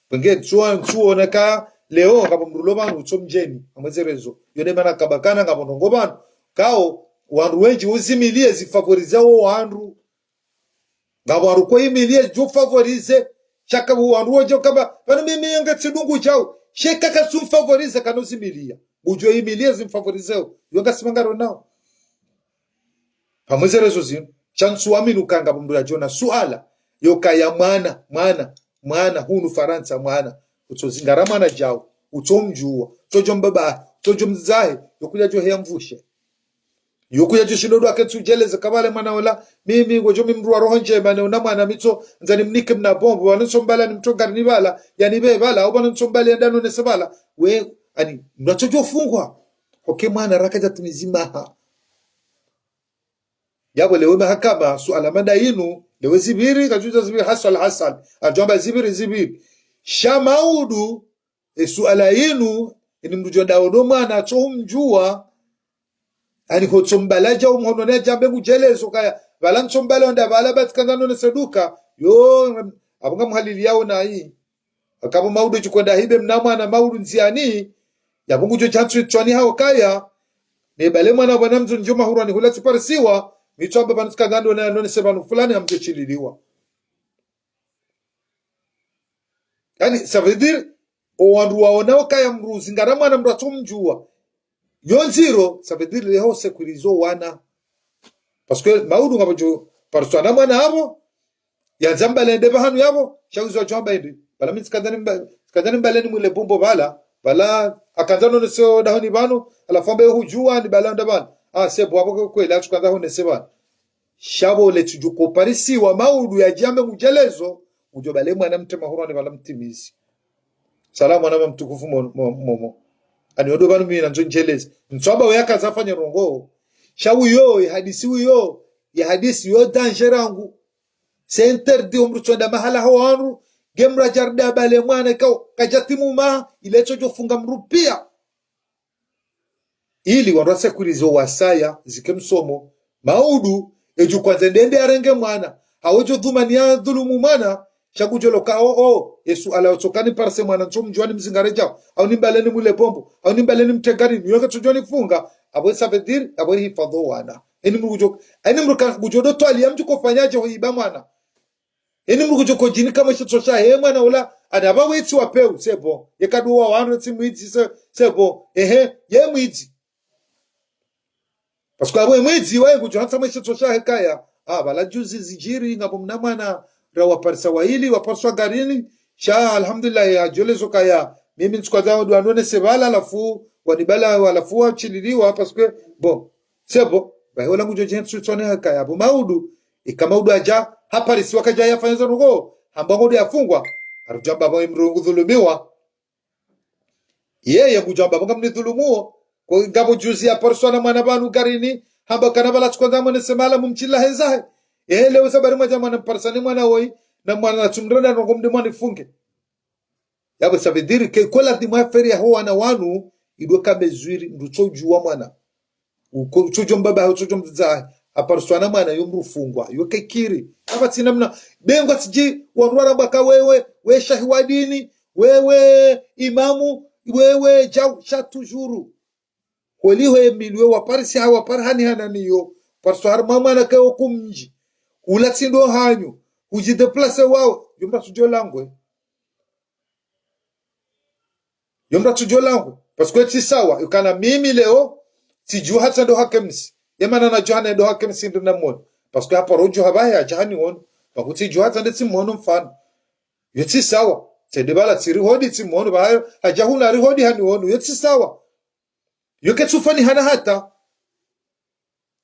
Pvenge tsuwa, tsuwona ka leo, ngapvo mndru ulo pvanu, utso mdjeni, ha mweze réseau. Yo ne mana kabakana, ngapvo ndrongo pvanu. Kao, wandru wendji uzimiliye zifavorize wo wandru. Ngapvo wandru ko imiliye djo favoriser, shaka wandru wodjo kamba, pvanu mimi yanga tsidungu djau, sheka katsumfavoriser kano zimiliya. Udjo imiliye zimfavoriser, yo ngasi mangaro nao. Ha mweze réseau zinu, sha ntsuamini uka ngapvo mndru yadjona suala, yo kaya mwana, mwana, mwana, hunu Farantsa mwana, utso zingara mwana djau, utso mdjuwa, utso djo mbaba, utso djo mzahe, yo kudja djo heya mvushe. Yo kudja djo shindo ndo ake ntsu djeleze ka pvale mwana ola, mimi ngodjo mi mndru wa roho ndjema ne una mwana mi tso, ndzani mnike mna bombo, pvanu ntso mbala ni mtso ngarini pvala, yani pve pvala, au pvanu ntso mbala yenda nonese pvala, we, ani, mndru atso djo fungwa. Oke mwana raka dja timizi maha. Yapvo lewe mahakama, suala manda inu, lewe zipviri, kadjudja zipviri, hasal, hasal. Adjo amba zipviri, zipviri. Sha maudu, e suala inu, ini mndru djo ndaono mwana, atso humdjuwa, ani hotso mbala djau mhono ne djambe ngudjelezo kaya, pvala ntso mbala onda pvala batsi kandza nonese duka, yo, apvo ngamhalili yao nayi. Akapvo maudu djukwenda hibe mna mwana maudu ndziani, yapvo ngudjo djantsu itswani hao kaya, ne pvale mwana pvwana mdzo ndjo mahurwani hula tsiparisiwa, mi tso amba pvanu tsikandza ndo na nonese pvanu fulani hamdjo shililiwa. Yani, ça veut dire, o wandru waonao kaya mndru zingara mwana mndru atso mdjuwa. Yo ndziro, ça veut dire, leho sécuriser o wana. Parce que maudu ngapvo djo, parisiwa na mwana apvo, yandza mbale ende pvahanu yapvo, sha wizo wadjo hamba ende. Pvala mi tsikandza ni mba-, tsikandza ni mbale ni mwile bombo pvala, pvala, akandza nonese o dahoni pvanu, halafu amba yo hudjuwa ni pvala nda pvanu. Ah, c'est bon, apvo kweli, atsukandza honese pvanu. Sha pvo le tsidjo ko parisiwa maudu yadjambe ngudjelezo, udjo pvale mwana mtema hurwani pvala mtimizi. Salamu mwana mtukufu mo-, mo-, momo. Ani odo pvanu mi nandzo ndjeleze. Ntsu amba we yakaza fanye ndrongo. Sha uyo, ye hadisi uyo, ye hadisi yo danger rangu. C'est interdit omndru tso enda mahala ho wandru, nge mndru adja rida pvale mwana ka-, kadja timu maha, ile tso djo funga mndru piya. Ili wandru wa sécuriser o wasaya, zike msomo, maudu, edjo kwandza ndende arenge mwana, hau edjo dhumani ya dhulumu mwana, sha kudjo loka, o, o, e suala yo tsoka ni parise mwana ntso mdjuwa ni mzingare djau, au ni mbale ni mwile bombo, au ni mbale ni mtengani, ni yoke tso djo ni funga, apvo ça veut dire, apvo hifadhwi o wana. Eni mndru kudjo, eni mndru ka-, kudjo ndo twali ya mdjo ko fanya dje ho iba mwana. Eni mndru kudjo ko djinika mwe shitso shahe mwana ula, ana pvapvo itsi wa peu, c'est bon. Ye kaduwa wandru tsi mwidzi, c'est, c'est bon. Ehe, ye mwidzi. Parce que apvo ye mwidzi, waye kudjo hantsa mwe shitso shahe kaya. Ah, pvala juzi zidjiri, ngapvo mna mwana, ra waparisa waili, wapariswa garini. Sha, alhamdulillah, yadjolezo kaya. Mimi ntsukwaza wandru wanonese pvala, halafu, wani pvala, halafu washililiwa, parce que, bon, c'est bon. Bahi ola ngudjo djentsu tsone hakaya. Apvo maudu, ika maudu adja, haparisiwa kadja yafanya zo ndrongo, hamba ngodo yafungwa, harudja amba pvo ye mndru ngudhulumiwa. Yeye ngudjo amba pvo ngamnidhulumuo. Ko ngapvo juzi yapariswa na mwana pvanu garini, hamba kana pvala tsukwandza monese mahala mumshiliya he zahe. Ehe, leo sababu mwana, mwana mparisane mwana woyi, na mwana natsumrenda nongo mde mwana ifunge. Yapvo ça veut dire que ko ladhimu affaire yaho wana wanu, idwe kambe zwiri, mndru tso udjuwa mwana. Uko, tso udjuwa mbaba, tso udjuwa mdzadze, apariswa na mwana, yo mndru ufungwa, yo kekiri. Apvatsina mna, bengwa tsidji, wandru waramba ka wewe, we shahi wa dini, wewe imamu, wewe djau, sha toujours. Holiho emilwe waparisi ha wapari hani hananiyo. Parso hari mwa mwana ke okumdji. Hula tsindo hanyu. Hudji déplacer wawe. Yo mndru atsudjo langwe. Yo mndru atsudjo langwe. Parce que tsi sawa. Yukana mimi leo, tsidjuha tsa ndo hakemsi. Yemana nadjuha ne ndo hakemsi ndo namono. Parce que haparo djuha bahe hadja haniwono. Pvaku tsidjuha tsa nde tsimono mfano. Yo tsi sawa. Tsende bala tsiri hodi tsimono. Bahayo, hadja huna ri hodi haniwono. Yo tsi sawa. Yo ketsufanihana hata.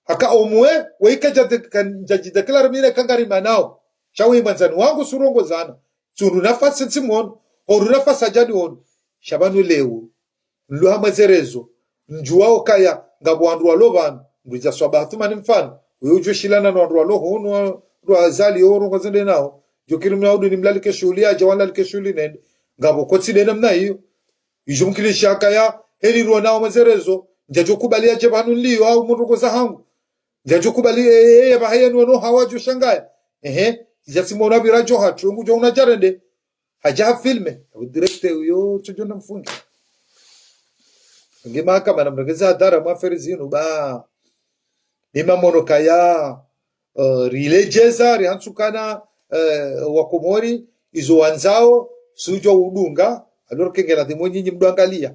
Haka omwe, we ika dja de-, ka-, dja dji déclarer mi ne kangari manao. Sha we mwandzani wangu tsurongozana. Tsundru nafasi ntsi mono, hondru nafasi hadja niwono. Sha pvanu leo. Nlo ha mwezerezo. Ndjuwao kaya, ngapvo wandru walo pvanu. Ndru dja swaba Athumani mfano. Uyo udjo shilana no wandru walo hunu, wandru wa Azali, yo urongoza nde nao. Djo kiri mna udu nimlalike shuhuli, hadja wanlalike shuhuli nende. Ngapvo kotsi nde namna iyo. Idjo mkinisha kaya, heli ruwa nao mwezerezo, ndjadjo kubali yadje pvanu nliyo, au mrongoza hangu. Ndjadjo kubali, e, e, e, pvaha yenu wano hawa djo shangaya. Ehe, idja tsimona pvira djo hatru, ngudjo una djarende. Hadja ha filme, au directeur uyo, tsudjo na mfungi. Nge mahakama namrengeze hadhara mwa affaire zinu, ba. Ni mamono kaya, eh, riledjeza, rihantsukana, eh, Wakomori, izo wandzao, sudjo udunga, alors que ngena dhimwe nyinyi mdo angalia.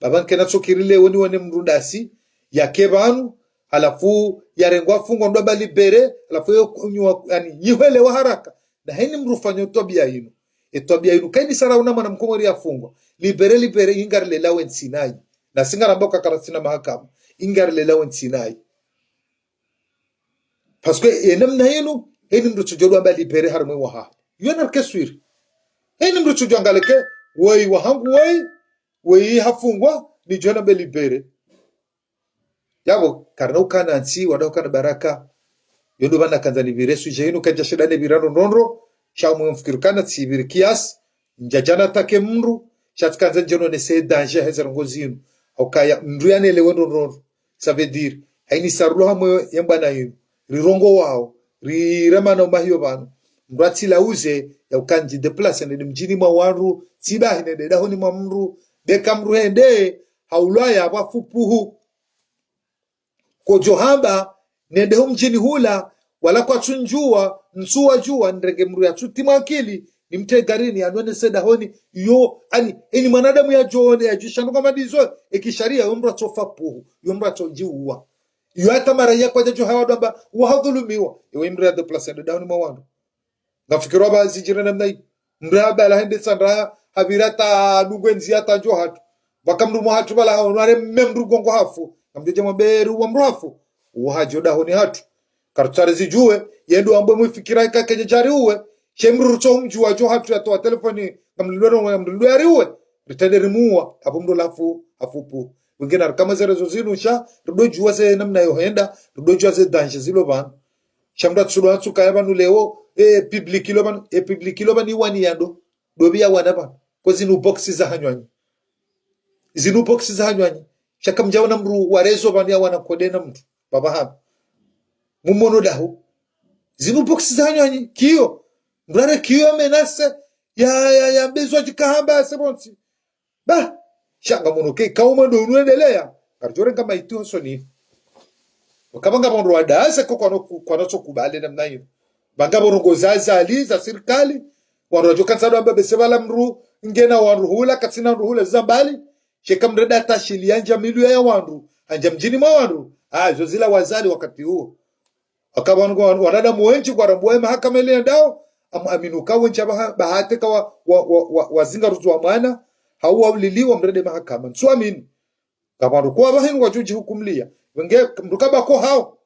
Baba nkena tsokiri leo niwone mndru dasi, yake pvanu, halafu yarengwa afungwa ndo amba libéré, halafu yo kunywa, yani, nyihwelewa haraka. Na heni mndru fanyo twabia inu. E twabia inu, kaini sara una mwana Mkomori yafungwa. Libéré, libéré, ingari lela wentsi nayi. Na singaramba uka karatsina mahakama. Ingari lela wentsi nayi. Parce que ye namna yinu, heni mndru tsudjo amba libéré harimwa wahahe. Yo narike swiri. Heni mndru tsudjo angaleke, woyi wahangu woyi, woyi hafungwa, nidjo nambe libéré. Yapvo, karina ukana ntsi, wada ukana baraka. Yo ndo pvanu nakandza nipvire sujet inu, kandja shida nepvira ndrondrondro, sha mwe mfikiri kana tsipviri kiasi, ndjadja natake mndru, sha tsikandza ndjeno nese danger heze rongozi inu. Haukaya, mndru yanelewe ndrondrondro. Ça veut dire, haini sarulo hamwe yembwana inu. Rirongowao, riremana umahiyo pvanu. Mndru atsila uze, ya ukandji déplacer, nende mdjini mwa wandru, tsibahi nende dahoni mwa mndru, beka mndru hende, haulwaya pvwa fupuhu. Kodjo hamba, nende ho mdjini hula, wala kwatsundjuwa, ntsuwadjuwa, nrenge mndru yatsutimwa akili, nimtrie garini, yanwonese dahoni, yo, ani, eni mwanadamu yadjone, yadjishanduka madizo, eki sharia, yo mndru atsofa puhu, yo mndru atsodjiuwa. Yo hata mara ya kwadjadjo hawa dwamba, wahadhulumiwa, ewe mndru ya déplacer, nende dahoni mwa wandru. Ngafikirwa ba zidjiri namna yi. Mndru ya bala hende tsandra, hapvira ta dungwe ndziya ta ndjo hatru. Pvaka mndru mwa hatru bala haonware mme mndru gongo hafu. Ngamdjo dja mwambe ri uwa mndru hafu. Uwa hadjo dahoni hatru. Karutsare zidjuwe, yendo ambwe mwifikira ika kenye djari uwe. She mndru rutso umdjuwa djo hatru yatowa telefoni. Ngamlilwe no ngamlilwe yari uwe. Ritende rimuwa. Hapvo mndru lafu, hafupu. Wengine arikama zerezo zinu sha, rudo djuwa ze namna yo henda, rudo djuwa ze danger zilo pvanu. Sha mndru atsudo atsuka ya pvanu leo, e public ilo pvanu, e public ilo pvanu iwani yando. Dobi ya wana pvanu. Ko zinu box za hanywanyi. Zinu box za hanywanyi. Sha kamdjaona mndru warezo pvanu ya wana kode na mndru. Baba hanu. Mumono dahu. Zinu box za hanywanyi. Kiyo. Mndru are kiyo ya menace. Ya, ya, ya mbezwa djika hamba ya sebonsi. Ba, sha ngamono ke, kauma ndo unuendeleya. Karidjorenga maiti hosoni. Wakapvanga pvo ndro wadase ko kwano, kwano tsokubale namna iyo. Pvanga pvo ndrongo za Azali, za sirikali. Wandru wadjo kantsa dwamba bese pvala mndru, ngena wandru hula, katsina wandru hula, zambali. Sheka mndru eda tashili yandja milu ya wandru. Handja mdjini mwa wandru. Ah, zo zila wazali wakati uwo. Waka pvanu, wanadamu wendji kwarambuwa ye mahakama ile yendao, amu aminu ka wendji abaha, bahate ka wa, wa, wa, wa, wazinga ruzu wa mwana, hau wauliliwa mndru ende mahakama. Ntsu amini. Kapvandru kuwa pvahinu wadjudji hukumliya. Wenge, mndru kabako hao.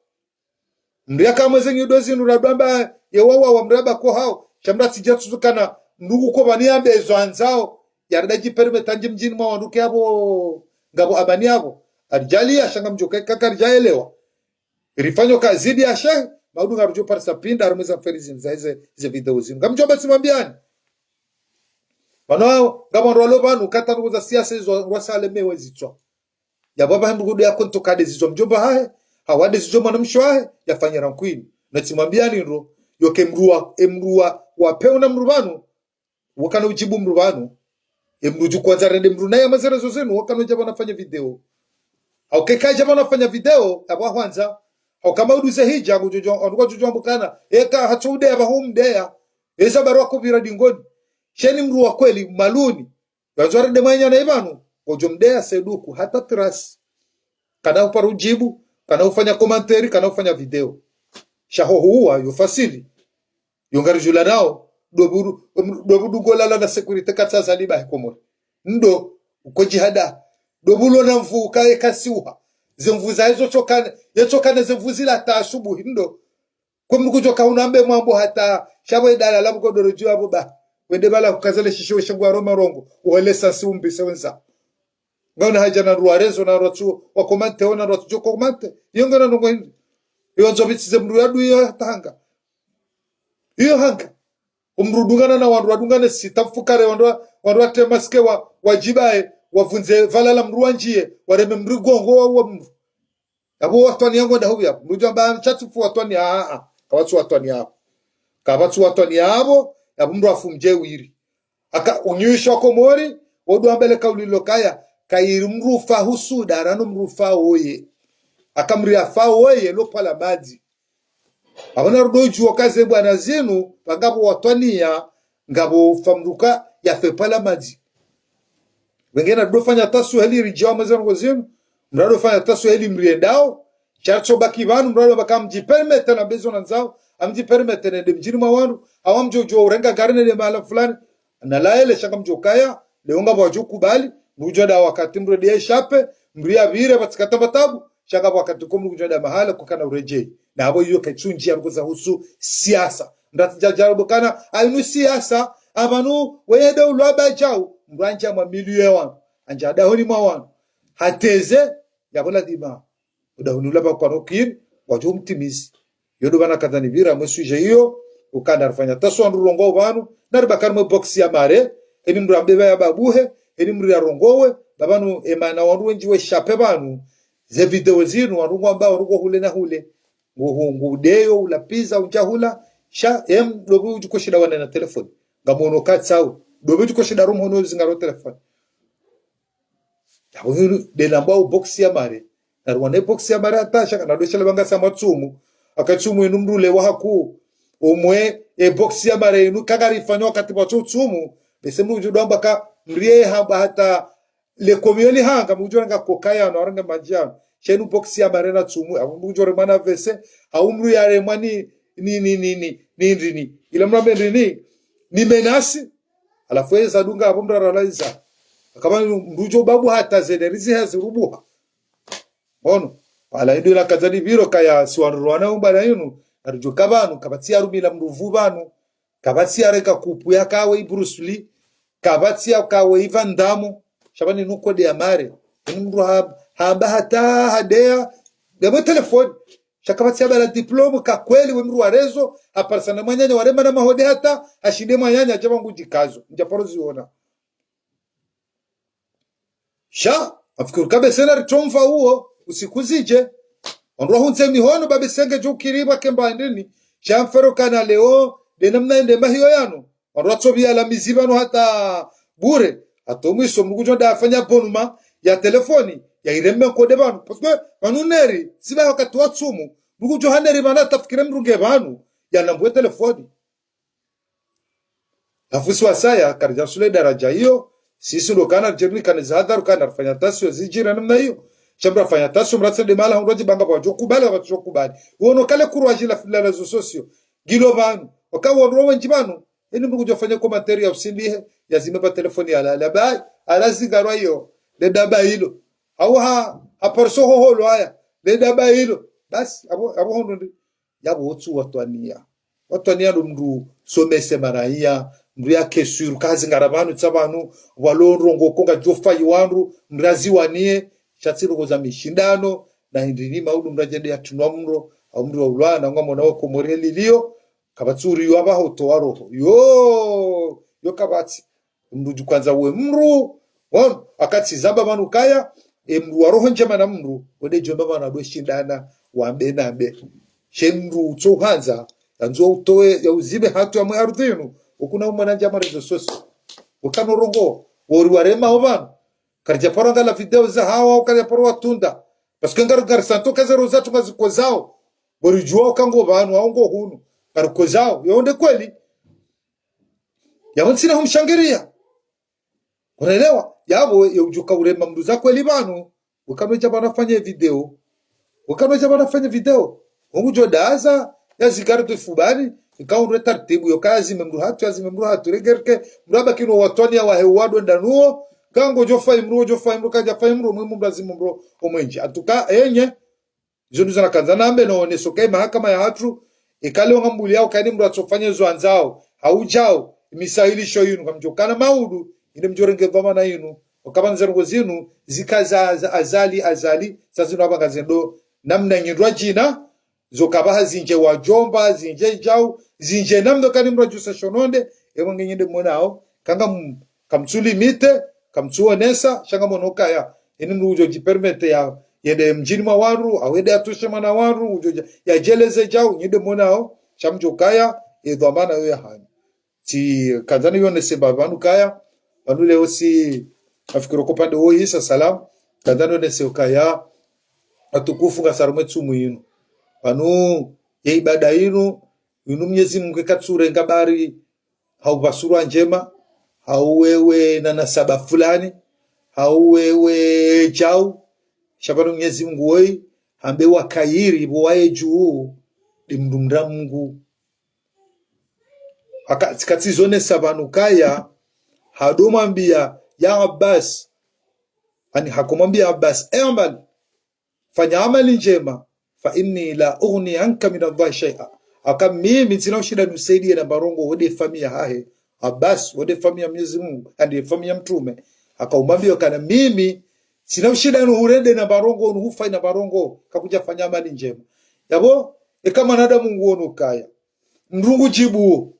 Mndru yaka mweze nyido zinu radwamba, ye wawa wa mndru yabako hao. Sha mndru atsidja tsuzukana, mndru kuko pvani yambe ezo andzao. Yarida dji permettre ndje mdjini mwa wandru ke apvo, ngapvo amani apvo. Aridjaliya, sha ngamdjo ka, ka, karidjaelewa. Rifanywa ka zidi ya shehe, Maudu ngarudjo parisa pinda, harumwa ze affaire zinu, za ze, ze video zinu. Ngamdjo amba tsimwambiani. Pvanu, ngapvo wandru walo pvanu, katanu kuza siasa izo, wasale mewe zitswa. Ya baba hembu kudu ya konto kade zizo mdjomba hahe, hawade zizo mwana mshe wahe, ya fanyira nkwinu. Na tsimwambiani ndro, yoke mdru wa, emdru wa, wa peu na mdru pvanu, wakana udjibu mdru pvanu. Emdru dju kwanza rende mdru naye mazere zo zinu, wakana udja pvanu afanya video. Hauke kadja pvanu afanya video, ya bwa hwandza. Hauka maudu ze hija, ngudjo, ngudjo, ngudjo ambukana. Eka hatso udeya, pvaho mdeya. Eza barua kubira dingoni. Sheni mdru wa kweli, maluni. Wandzo rende mwanya na ipvanu, ngodjo mdeya seduku, hata trasi. Kana upara udjibu, kana ufanya commentaire, kana ufanya video. Sha ho huwa, yo fasili. Yo ngaridjulanao, dobudu, dobudu golala na sécurité katsa zaliba he Komori. Ndo, uko djihada. Dobulo na mvu ukaye kasiuha. Ze mvu za yezo tsokane, ye tsokane ze mvu zila ta asubuhi, ndo. Kwe mdru kudjo ka unambe mwambo hata, sha pvo idala la mkodoro dju apvo ba. Wende pvala kukazale shisho shangu wa roma rongo, uwelesa si umbise wendza. Ngauna haja na ndru wa rezo, na ndru watsu, wa komante, na ndru watsu djo komante. Iyo ngena ndrongo hindri. Iyo ndzo pvitsize mdru yadu iyo hata hanga. Iyo hanga. Umdru dungana na wandru wadungane sita mfukare wandru wa, wandru watrema sike wa, wadjibaye, wavundze pvala la mdru wandjiye, wareme mdru gongo wa, wa mdru. Yapvo watwaniya ngwenda huya. Mdru djo amba ntsatsifu watwaniya, a, a. Kapvatsu watwaniya apvo. Kapvatsu watwaniya apvo, yapvo mdru afu mdje wiri. Aka unywisho wa Komori, wodu ambele kauli lo kaya, kayiri mdru ufa husuda, rano mdru ufa woye. Aka mdru yafa woye, lo pvala madzi. Apvo na rudo udjuwa ka ze bwana zinu, pvangapvo watwaniya, ngapvo ufa mdru ka yafe pvala madzi. Wengena rudo fanya tasu heli ridjiwa mweze ndrongo zinu, mdru rudo fanya tasu heli mriendao, sha tso baki pvanu, mdru rudo baka mdjipermete na mbezo na ndzao, amdjipermete nende mdjini mwa wandru, awa mdjo djo urenga gari nende mahala fulani, na laele sha ngamdjo kaya, leo ngapvo wadjo kubali, mdru udjo da wakati mdru de eshape, mdru yapvire pvatsi ka tamba tabu, sha ngapvo wakati ko mdru udjo da mahala kukana uredjeyi. Na apvo iyo kaitsu ndjiya ruko za husu siasa. Mdru atsi dja dja rubo kana, ayinu siasa, apvanu, weye de ulwa badjau, mdru andja mwa milieu ya wanu, andja dahoni mwa wanu. Hateze, yapvo ladhima. Udahoni ula pvakwa no kiri, wadjo mtimizi. Yo ndo pvana kadhani pvira mwe sujet iyo, ukana rifanya tasu wandru rongowa pvanu, na ribakari mwe box ya mare, eni mdru ambe pva ya babuhe, eni mdru ya rongowe, ba pvanu emana wandru wendji we shape pvanu, ze video zinu, wandru ngwamba, wandru ngo hule na hule. Ngo hu, ngu deyo, ula pizza, udja hula, sha, em, dobu udjuko shida wane na telefoni. Ngamono katsau, dobu udjuko shida rumhono zingaro telefoni. Yapvo hinu, de nambwa u box ya mare. Na ruwane box ya mare hata shaka, na dosha le banga sa matsumu. Aka tsumu inu mdru le wa haku. Omwe, e box ya mare inu kagari fanyo wakati pvatso tsumu. Bese mdru udjo dwamba ka, mrie hamba hata le komiyo li hanga, mdru udjo nga koka yanu, arenge madji yanu. Sha inu box ya mare na tsumu, yapvo mdru udjo remwa na vese, hau mdru yaremwa ni, ni, ni, ni, ni, ni, ni, ni. Ila mdru ambe ni, ni, ni menasi. Halafu eza dunga apvo mdru aralaiza. Akaba mdru udjo babu hata zene rizi hazi rubuha. Ono, pvala indo ila kadzani pviro kaya si wandru wana umbana inu, na rudjo ka pvanu, kapvatsi ya rumila mdru pvu pvanu, kapvatsi ya reka kupu ya kawe i Bruce Lee, kapvatsi ya kawe i Van Damme, sha pvani nuko de ya mare. Inu mdru ha, hamba hata hadeya, de mwe telefoni. Sha kapvatsi ya bala diplôme, ka kweli we mdru wa rezo, haparisa na mwananya warema na mahode hata, hashinde mwananya, dja pvangu djikazo, ndja paro ziona. Sha, afikiri ka bese na ritromva uwo, usiku zidje. Wandru wahundze mihono, ba bese ngedjo ukiri pva kemba ndini. Sha mfero kana leo, de namna ende mahiyo yanu. Wandru watso pviya la mizi pvanu hata bure. Hata omwiso mdru kudjo da afanya bonuma ya telefoni, ya ireme nkode pvanu. Parce que pvanu neri, siba wakati wa tsumu. Mdru kudjo ha neri pvanu atafikire mdru nge pvanu, ya nambwe telefoni. Halafu si wasaya, karidja sule daraja iyo, sisi ndo kana ridjeri ni kana zihadharu kana rifanya tasu yo zidjiri namna iyo. Sha mdru afanya tasu, mdru atsende mahala hundru adjibanga pvwadjo kubali, pvwadjo kubali. Uono kale kurwaji la, la réseaux sociaux. Ngilo pvanu. Waka wandru wendji pvanu. Eni mdru kudjo fanya commentaire ya usimbihe, ya zime pva telefoni ya la, la bai, ala zingarwa iyo, le daba ilo. Hau ha, ha parso hoholo haya, le daba ilo. Basi, apvo, apvo hundru ndi. Yapvo wotsu watwaniya. Watwaniya ndo mdru somese maraiya, mdru yake sûr, kazi ngara pvanu, tsa pvanu, walo ndrongo ko ngadjo fayi wandru, mdru aziwaniye, sha tsi ndrongo za mishindano, na hindri ni maudu mdru adjende ya tunwa mdro, Au mndru wa ulwana, ngamwona wa Komori lilio, kapvatsi uri yo apvaha utowa roho. Yo, yo kapvatsi. Mndru dju kwandza we mndru, wono, wakati zamba pvanu kaya, e mndru wa roho ndjema na mndru, wende djomba pvanu wadwe shindana, wambe nambe. She mndru utso handza, yandzo utowe, ya uzibe hatru ya mwe ardhwi inu, ukuna umwana ndja ma réseaux sociaux. Ukano rongoa, wori warema opvanu. Karidja paro angala video za hawo, karidja paro watunda. Parce que ngari, ngari santo kaze roza tunga zikozao. Wori djuwa uka ngo pvanu, au ngo hunu. Ngari kozao, yo nde kweli. Yapvo ntsina humshangiria. Unaelewa? Yapvo, ye udjuka urema mndru za kweli pvanu. Ukano dja pvanu afanye video. Ukano dja pvanu afanye video. Ungu djo daza, ya zigari tu fubani, ika undre tartibu, yo kaya zime mndru hatru, ya zime mndru hatru, regerke, mndru abaki no watwani ya wahe wadwe ndanuo, kango djo fayi mndru, djo fayi mndru, kadja fayi mndru, mwe mndru azime mndru, omwenje. Atuka, enye, izo nduza nakandza nambe no oneso kayi mahakama ya hatru, ikale onga mbuli yao kani mndru atsofanya zo andzao, haujao, imisahilisho yinu, kamdjo kana maudu, inde mdjo renge dhwamana yinu, wakapvandza rongo zinu, zika za, za azali, azali, sa zinu apvanga zendo, namna nyindrwa djina, zo kapvaha zindje wadjomba, zindje djau, zindje namdo kani mndru adjusa shononde, emwe nge nyinde mwonao, kanga m-, kamtsu limite, kamtsu onesa, sha ngamwono kaya, ini mndru udjo djipermete ya, yende mdjini mwa wandru, au yende atoshe mwana wandru, udjo dja, ya djeleze djau, nyinde mwonao, sha mdjo kaya, e dhwamana yo ya hanyu. Tsi, kandza ni yonese ba pvanu kaya, pvanu leo si, nafikiri ko pvande wo isa salam, kandza ni yonese ukaya, watukufu ngasi harumwa e tsumu yinu. Pvanu, ye ibada yinu, yinu Mnyezi Mungu katsu renga bari, hau pvasurwa ndjema, hau wewe na nasaba fulani, hau wewe djau, sha pvanu Mnyezi Mungu woyi, hambe wa kayiri, pvo waye djuu, ndi mndru mndra Mungu. Aka, tsika tsi zonesa pvanu kaya, hado mwambia, ya Abbas, ani hako mwambia Abbas, اعمل, fanya amali ndjema, فإني لا أغني عنك من الله شيئا. Aka mimi ntsina ushinda nusaidiye na mbarongo wode famiya hahe. Abbas, wode famiya Mnyezi Mungu, andi famiya mtrume. Aka umwambia kana mimi, ntsina ushinda nuhurende na mbarongo, nuhufayi na mbarongo, kakudja fanya amali ndjema. Yapvo, eka mwanadamu nguono kaya. Mndru ngudjibuo,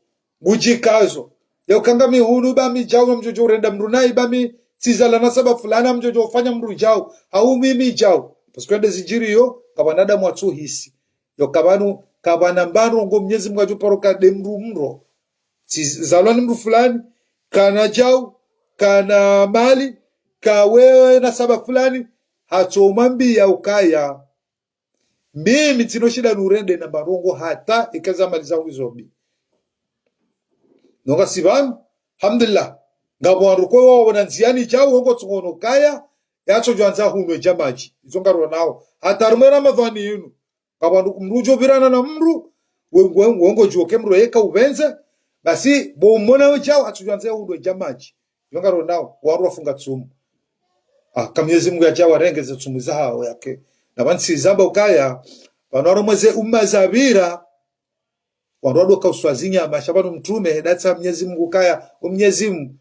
ngudjikazo. Yauka ngami hunu ba mi djau ngamdjodjo urenda mndru nayi ba mi tsizalwa na sababu fulani ngamdjodjo ufanya mndru djau. Hau mimi djau. Parce que nde zidjiriyo, ka wanadamu watsuhisi. Yauka pvanu, ka wana mbandrongo Mnyezi Mungu adjo paro ka nde mndru mro. Tsizalwa ni mndru fulani, kana djau, kana mali, ka wewe na sababu fulani, hatso mwambia ukaya. Mimi ntsina ushinda nurende na mbarongo hata ika ze amali zangu izo mbi. Nonga si pvanu, alhamdulillah. Ngapvo wandru kwe wao wana ndziani djau, wongo tsungono kaya, yatsodjo andza hunwe dja madji. Izo ngaronao. Hata harumwa e Ramadhwani yinu. Ngapvo wandru mndru udjo pvirana na mndru, we, we, wongo djuo ke mndru yeka upvendze, basi, bo umona we djau, yatsodjo andza hunwe dja madji. Yo ngaronao, wandru wafunga tsumu. Ah, ka Mnyezi Mungu yadja warenge ze tsumu zahao yake. Na pvanu tsi zamba ukaya, pvanu harumwa ze umma zapvira, wandru wadoka uswa zinyama, sha pvanu mtrume, hedatsa Mnyezi Mungu kaya, o Mnyezi Mungu,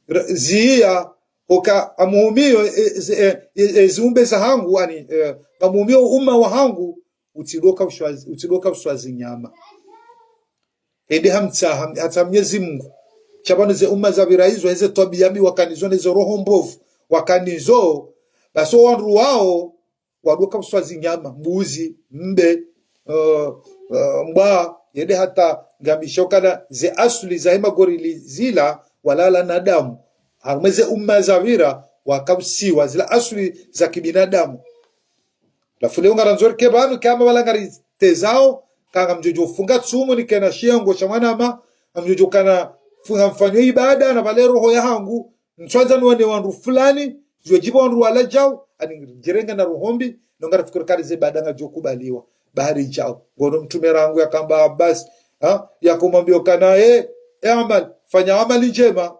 ra-, ziya, hoka amuhumiyo, e, e, ze, e, e, e, ziumbe zahangu, ani, e, ngamuhumiyo umma wahangu, utsidoka uswa, utsidoka uswa zinyama. Hende hamtsa, ham-, hatsa Mnyezi Mungu. Sha pvanu ze umma zapvira izo, heze twabiya mbi wakanizo, nezo roho mbovu wakanizo, basi o wandru wao, wadoka uswa zinyama, mbuzi, mbe, eh, eh, mbwa, yende hata ngambisho kana ze asuli zahe magorili zila, walala na damu. Harumwa ze umma zapvira, wakausiwa, zila asuli za kibinadamu. Halafu leo ngarandzo rike pvanu, kama pvala ngaritezao, ka ngamdjodjo ufunga tsumu nikena shiyango sha mwanama, ngamdjodjo kana funga mfanyo ibada na pvale roho yahangu, ntswandza nuwane wandru fulani, djodjibu wandru wala djau, ani djirenge na roho mbi, nonga rafikiri kari ze ibada ngadjo kubaliwa, bahari djau. Ngono mtrume rangu yakamba Abbas, ha? Yakomwambia ukana, e, e Amal, fanya amali ndjema.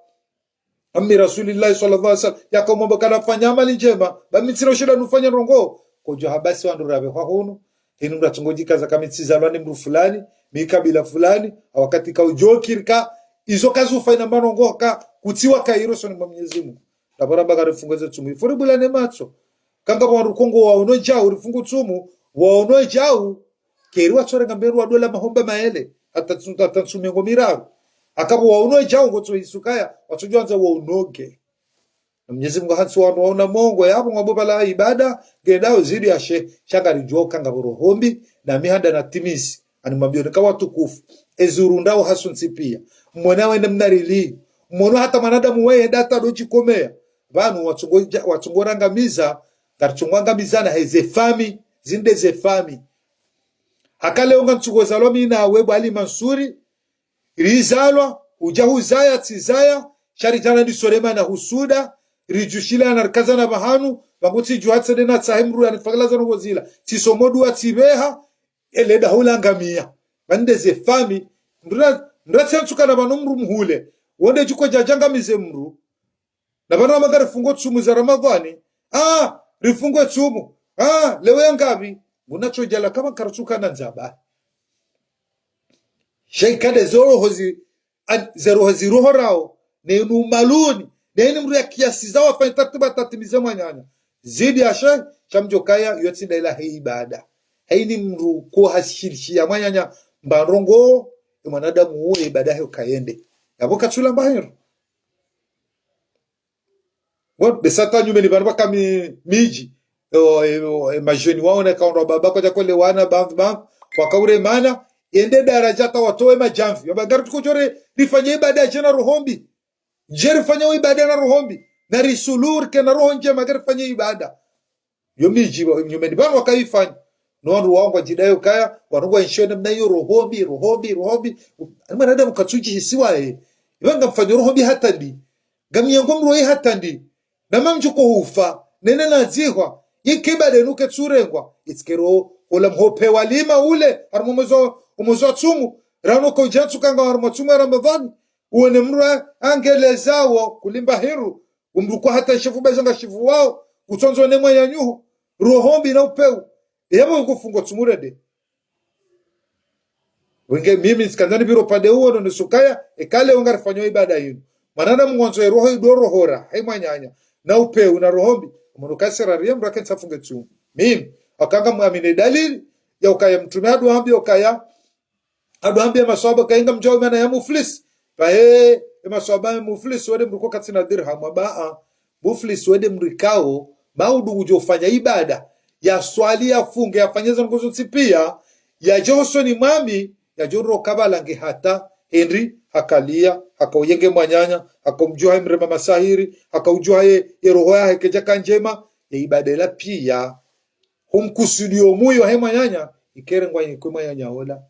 Ammi Rasulillahi swallallahu alaihi wasallam, yakomwambia kana fanya amali ndjema, ba mi ntsina ushinda nufanya ndrongo. Kodjo hambasi wandru rapve hwa hunu, hinu mndru atsongo djikaza ka mi tsizalwa ni mndru fulani, mi kabila fulani, ha wakati kaudjo kiri ka, izo kazi ufanya mbarongo ka, kutsiwa ka iro usoni mwa Mnyezi Mungu. Ndapvo ramba karifunga ze tsumu, ifo ribulane matso. Kanga wandru kongo waono djau, rifungu tsumu, waono djau, Keri watsorenga mberu wadola mahomba maele, hata tsu-, hata ntsu mengo miraru. Akapvo wauno djao ngotso hisukaya, watsodjwandza waunoge. Na Mwenyezi Mungu hantsi wanu wauna mongo, yapvo ngwambo pvala ibada, ngedao zidi ya she, sha ngaridjuao uka ngapvo roho mbi, na mi handa na timisi. Ani mwambio nika watukufu. Ezi urundao hasontsi pia. Mwona wende mnarili. Mwona hata mwanadamu weye henda hata dodjikomea. Pvanu watsungo dja-, watsungo rangamiza, ngaritsungo angamizana heze fami, zinde ze fami. Haka leo ngantsuko zalwa mi nawe bo Ali Mansuri, rizalwa, udja huzaya, tsizaya, sha ridjana ndi sorema na husuda, ridjushilana rikazana pvahanu, pvangu tsidjuha tsende na tsahe mdru yanifakalaza ndrongo zila, tsisomo dua tsipveha, eleda hulangamia. Pvande ze fami, mdru ra-, mdru ratsiantsukana pvanu mdru mhule, wonde djuko djadjangamize mdru, na pvanu wamba ngarifungo tsumu za Ramadhani. Ah, rifungo tsumu. Ah, leo ya ngapvi? Ngunatsodjala kama nkaratsuka na ndzaba. Sha ikade ze roho zi-, an-, ze roho zirohorao, ne inu maluni, ne ini mdru ya kiasi za wafanya tartibu atatimize mwananya. Zidi ya she, sha mdjokaya, yotsi nda ila he ibada. He ini mdru ko hashilishia mwananya, mba ndrongo, e mwanadamu uwe ibada he ukayende. Yapvo katsula mba hindru. Bon, besa hata nyumeni pvanu pvaka mi-, midji. Yo, yo, e majeni waone kaondo baba kwadja kwelewana, bam, bam, wakauremana, ende daradja hata watowe madjamvi. Yamba ngaritsuko djore, rifanye ibada dje na roho mbi. Dje rifanye ibada na roho mbi. Na risulur ke na roho ndjema, ngaririfanye ibada. Yo midji wa-, nyumeni pvanu wakaifanya. No wandru wao ngwadjidayo kaya, wandru ngwaenshio namna iyo roho mbi, roho mbi, roho mbi. Ani mwanadamu katsudjihisi waye. Iba ngamfanyo roho mbi hata ndi. Ngamiyango mdru waye hata ndi. Na mamdjuko hufa. Nene nadzihwa. Ike ibada inu ketsurengwa. Itsikero ola mhope walima ule. Harumwa omwezi wa, omwezi wa tsumu. Rano kaudjatsuka nga harumwa tsumu ya Ramadhani. Uone mdru a-, angelezao kulimba hindru. Umdru kwa hata shivu baza nga shivu wao, kutsondzo ne mwananyaho, roho mbi na upeu. Yapvo ngufungo tsumu rende. Wenge mimi ntsikandza nipviro pvande uwo no nisukaya, eka leo ngarifanyo ibada yinu. Mwanadamu ngwandzo ye roho idorohora, he mwananya, na upeu na roho mbi, mdru kasera riya mdru ake ntsafunge tsumu. Mimi, haka ngamwamini dalili, ya ukaya mtrume hadwambia ukaya, hadwambia maswahaba kainga mdjao mana ya muflis. Pvahe, e maswahaba ya muflis, wende mdru ko katsina dirham, amba a. Muflis wende mdru ikao, maudu udjo fanya ibada, ya swali, ya funge, ya fanye za ndrongo zontsi pia, ya djo hosoni mwa mi, ya djo ro kabala nge hata, hende, hakalia, hakauyenge mwananya, hakaumdjuha ye mrema masahiri, hakaudjuha ye, ye roho yahe kedjaka ndjema, ye ibada ila pia. Humkusudio mwiyo he mwananya, ikerengwa yikwe mwananya ola.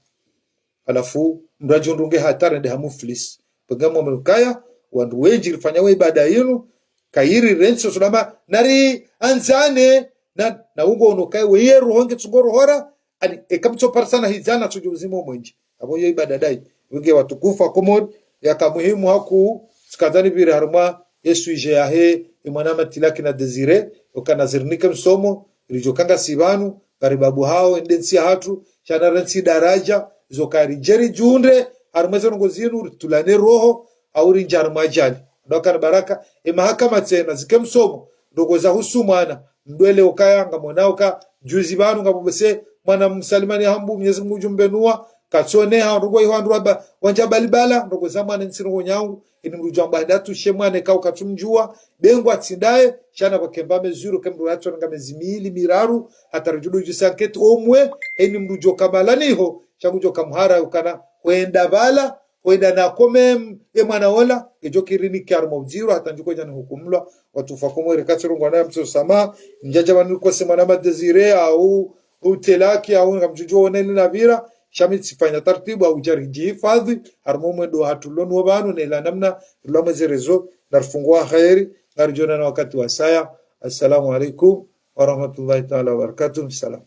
Halafu, mdru adjo ndrunge hata rende ha muflis. Pvanga mwa mkaya, wandru wendji rifanya we ibada yinu, kayiri rentsi osulama, nari andzane, na, na ungo ono kaya, weye roho nge tsungo rohora, ani, eka mtso parisana hidzana tsudjo uzima omwendji. Apvo yo ibada ndayi. Wenge watukufu wa Komori, yaka muhimu haku, tsikandza nipvire harumwa, ye sujet yahe, ye mwana Matilaki na Désiré, oka nazirinike msomo, ridjo kanga si pvanu, ngari babu hao, ende ntsi yahatru, sha na rentsi daradja, zo kari djeri djundre, harumwa ze ndrongo zinu, ritulane roho, au rindjari mwa djali. Ndo kana baraka, e mahakama tsena, zike msomo, ndrongo za husu mwana, mdwele ukaya, ngamwona uka, juzi pvanu, ngapvo bese, mwana msalimani hambu, Mwenyezi Mungu udjumbenuwa, katsoneha, ndrongo iho wandru waba, wandja balibala, ndrongo za mwana ntsi ndrongo nyangu, ini mdru djwamba handa tu she mwana eka ukatsumdjuwa, bengwa tsindaye, sha na pvakemba mezuru, ke mdru yatso nga mezi mili, miraru, hata ridjo djusa nketi omwe, ini mdru djo kamalaniho, sha ngudjo kamhara ukana, hwenda pvala, hwenda na kome m-, ye mwana ola, ngedjo kirini kiaru maudziro, hata ndjuko djani hukumlwa, watukufu wa Komori katsirungwa na ya mtso sama, ndjadja pvanu kose mwana ma Désiré, au, utelaki, au ngamdjudjo oneni na pvira, sha mi tsifanya tartibu, au djari ndjihifadhi, harumwa omwendo hatru lonu wa pvanu, ne la namna, rila mwe ze réseaux, na rifungwa kheri, na ridjo onana wakati wasaya. Assalamu alaikum, wa rahmatullahi ta'ala wa barakatuh. Salam.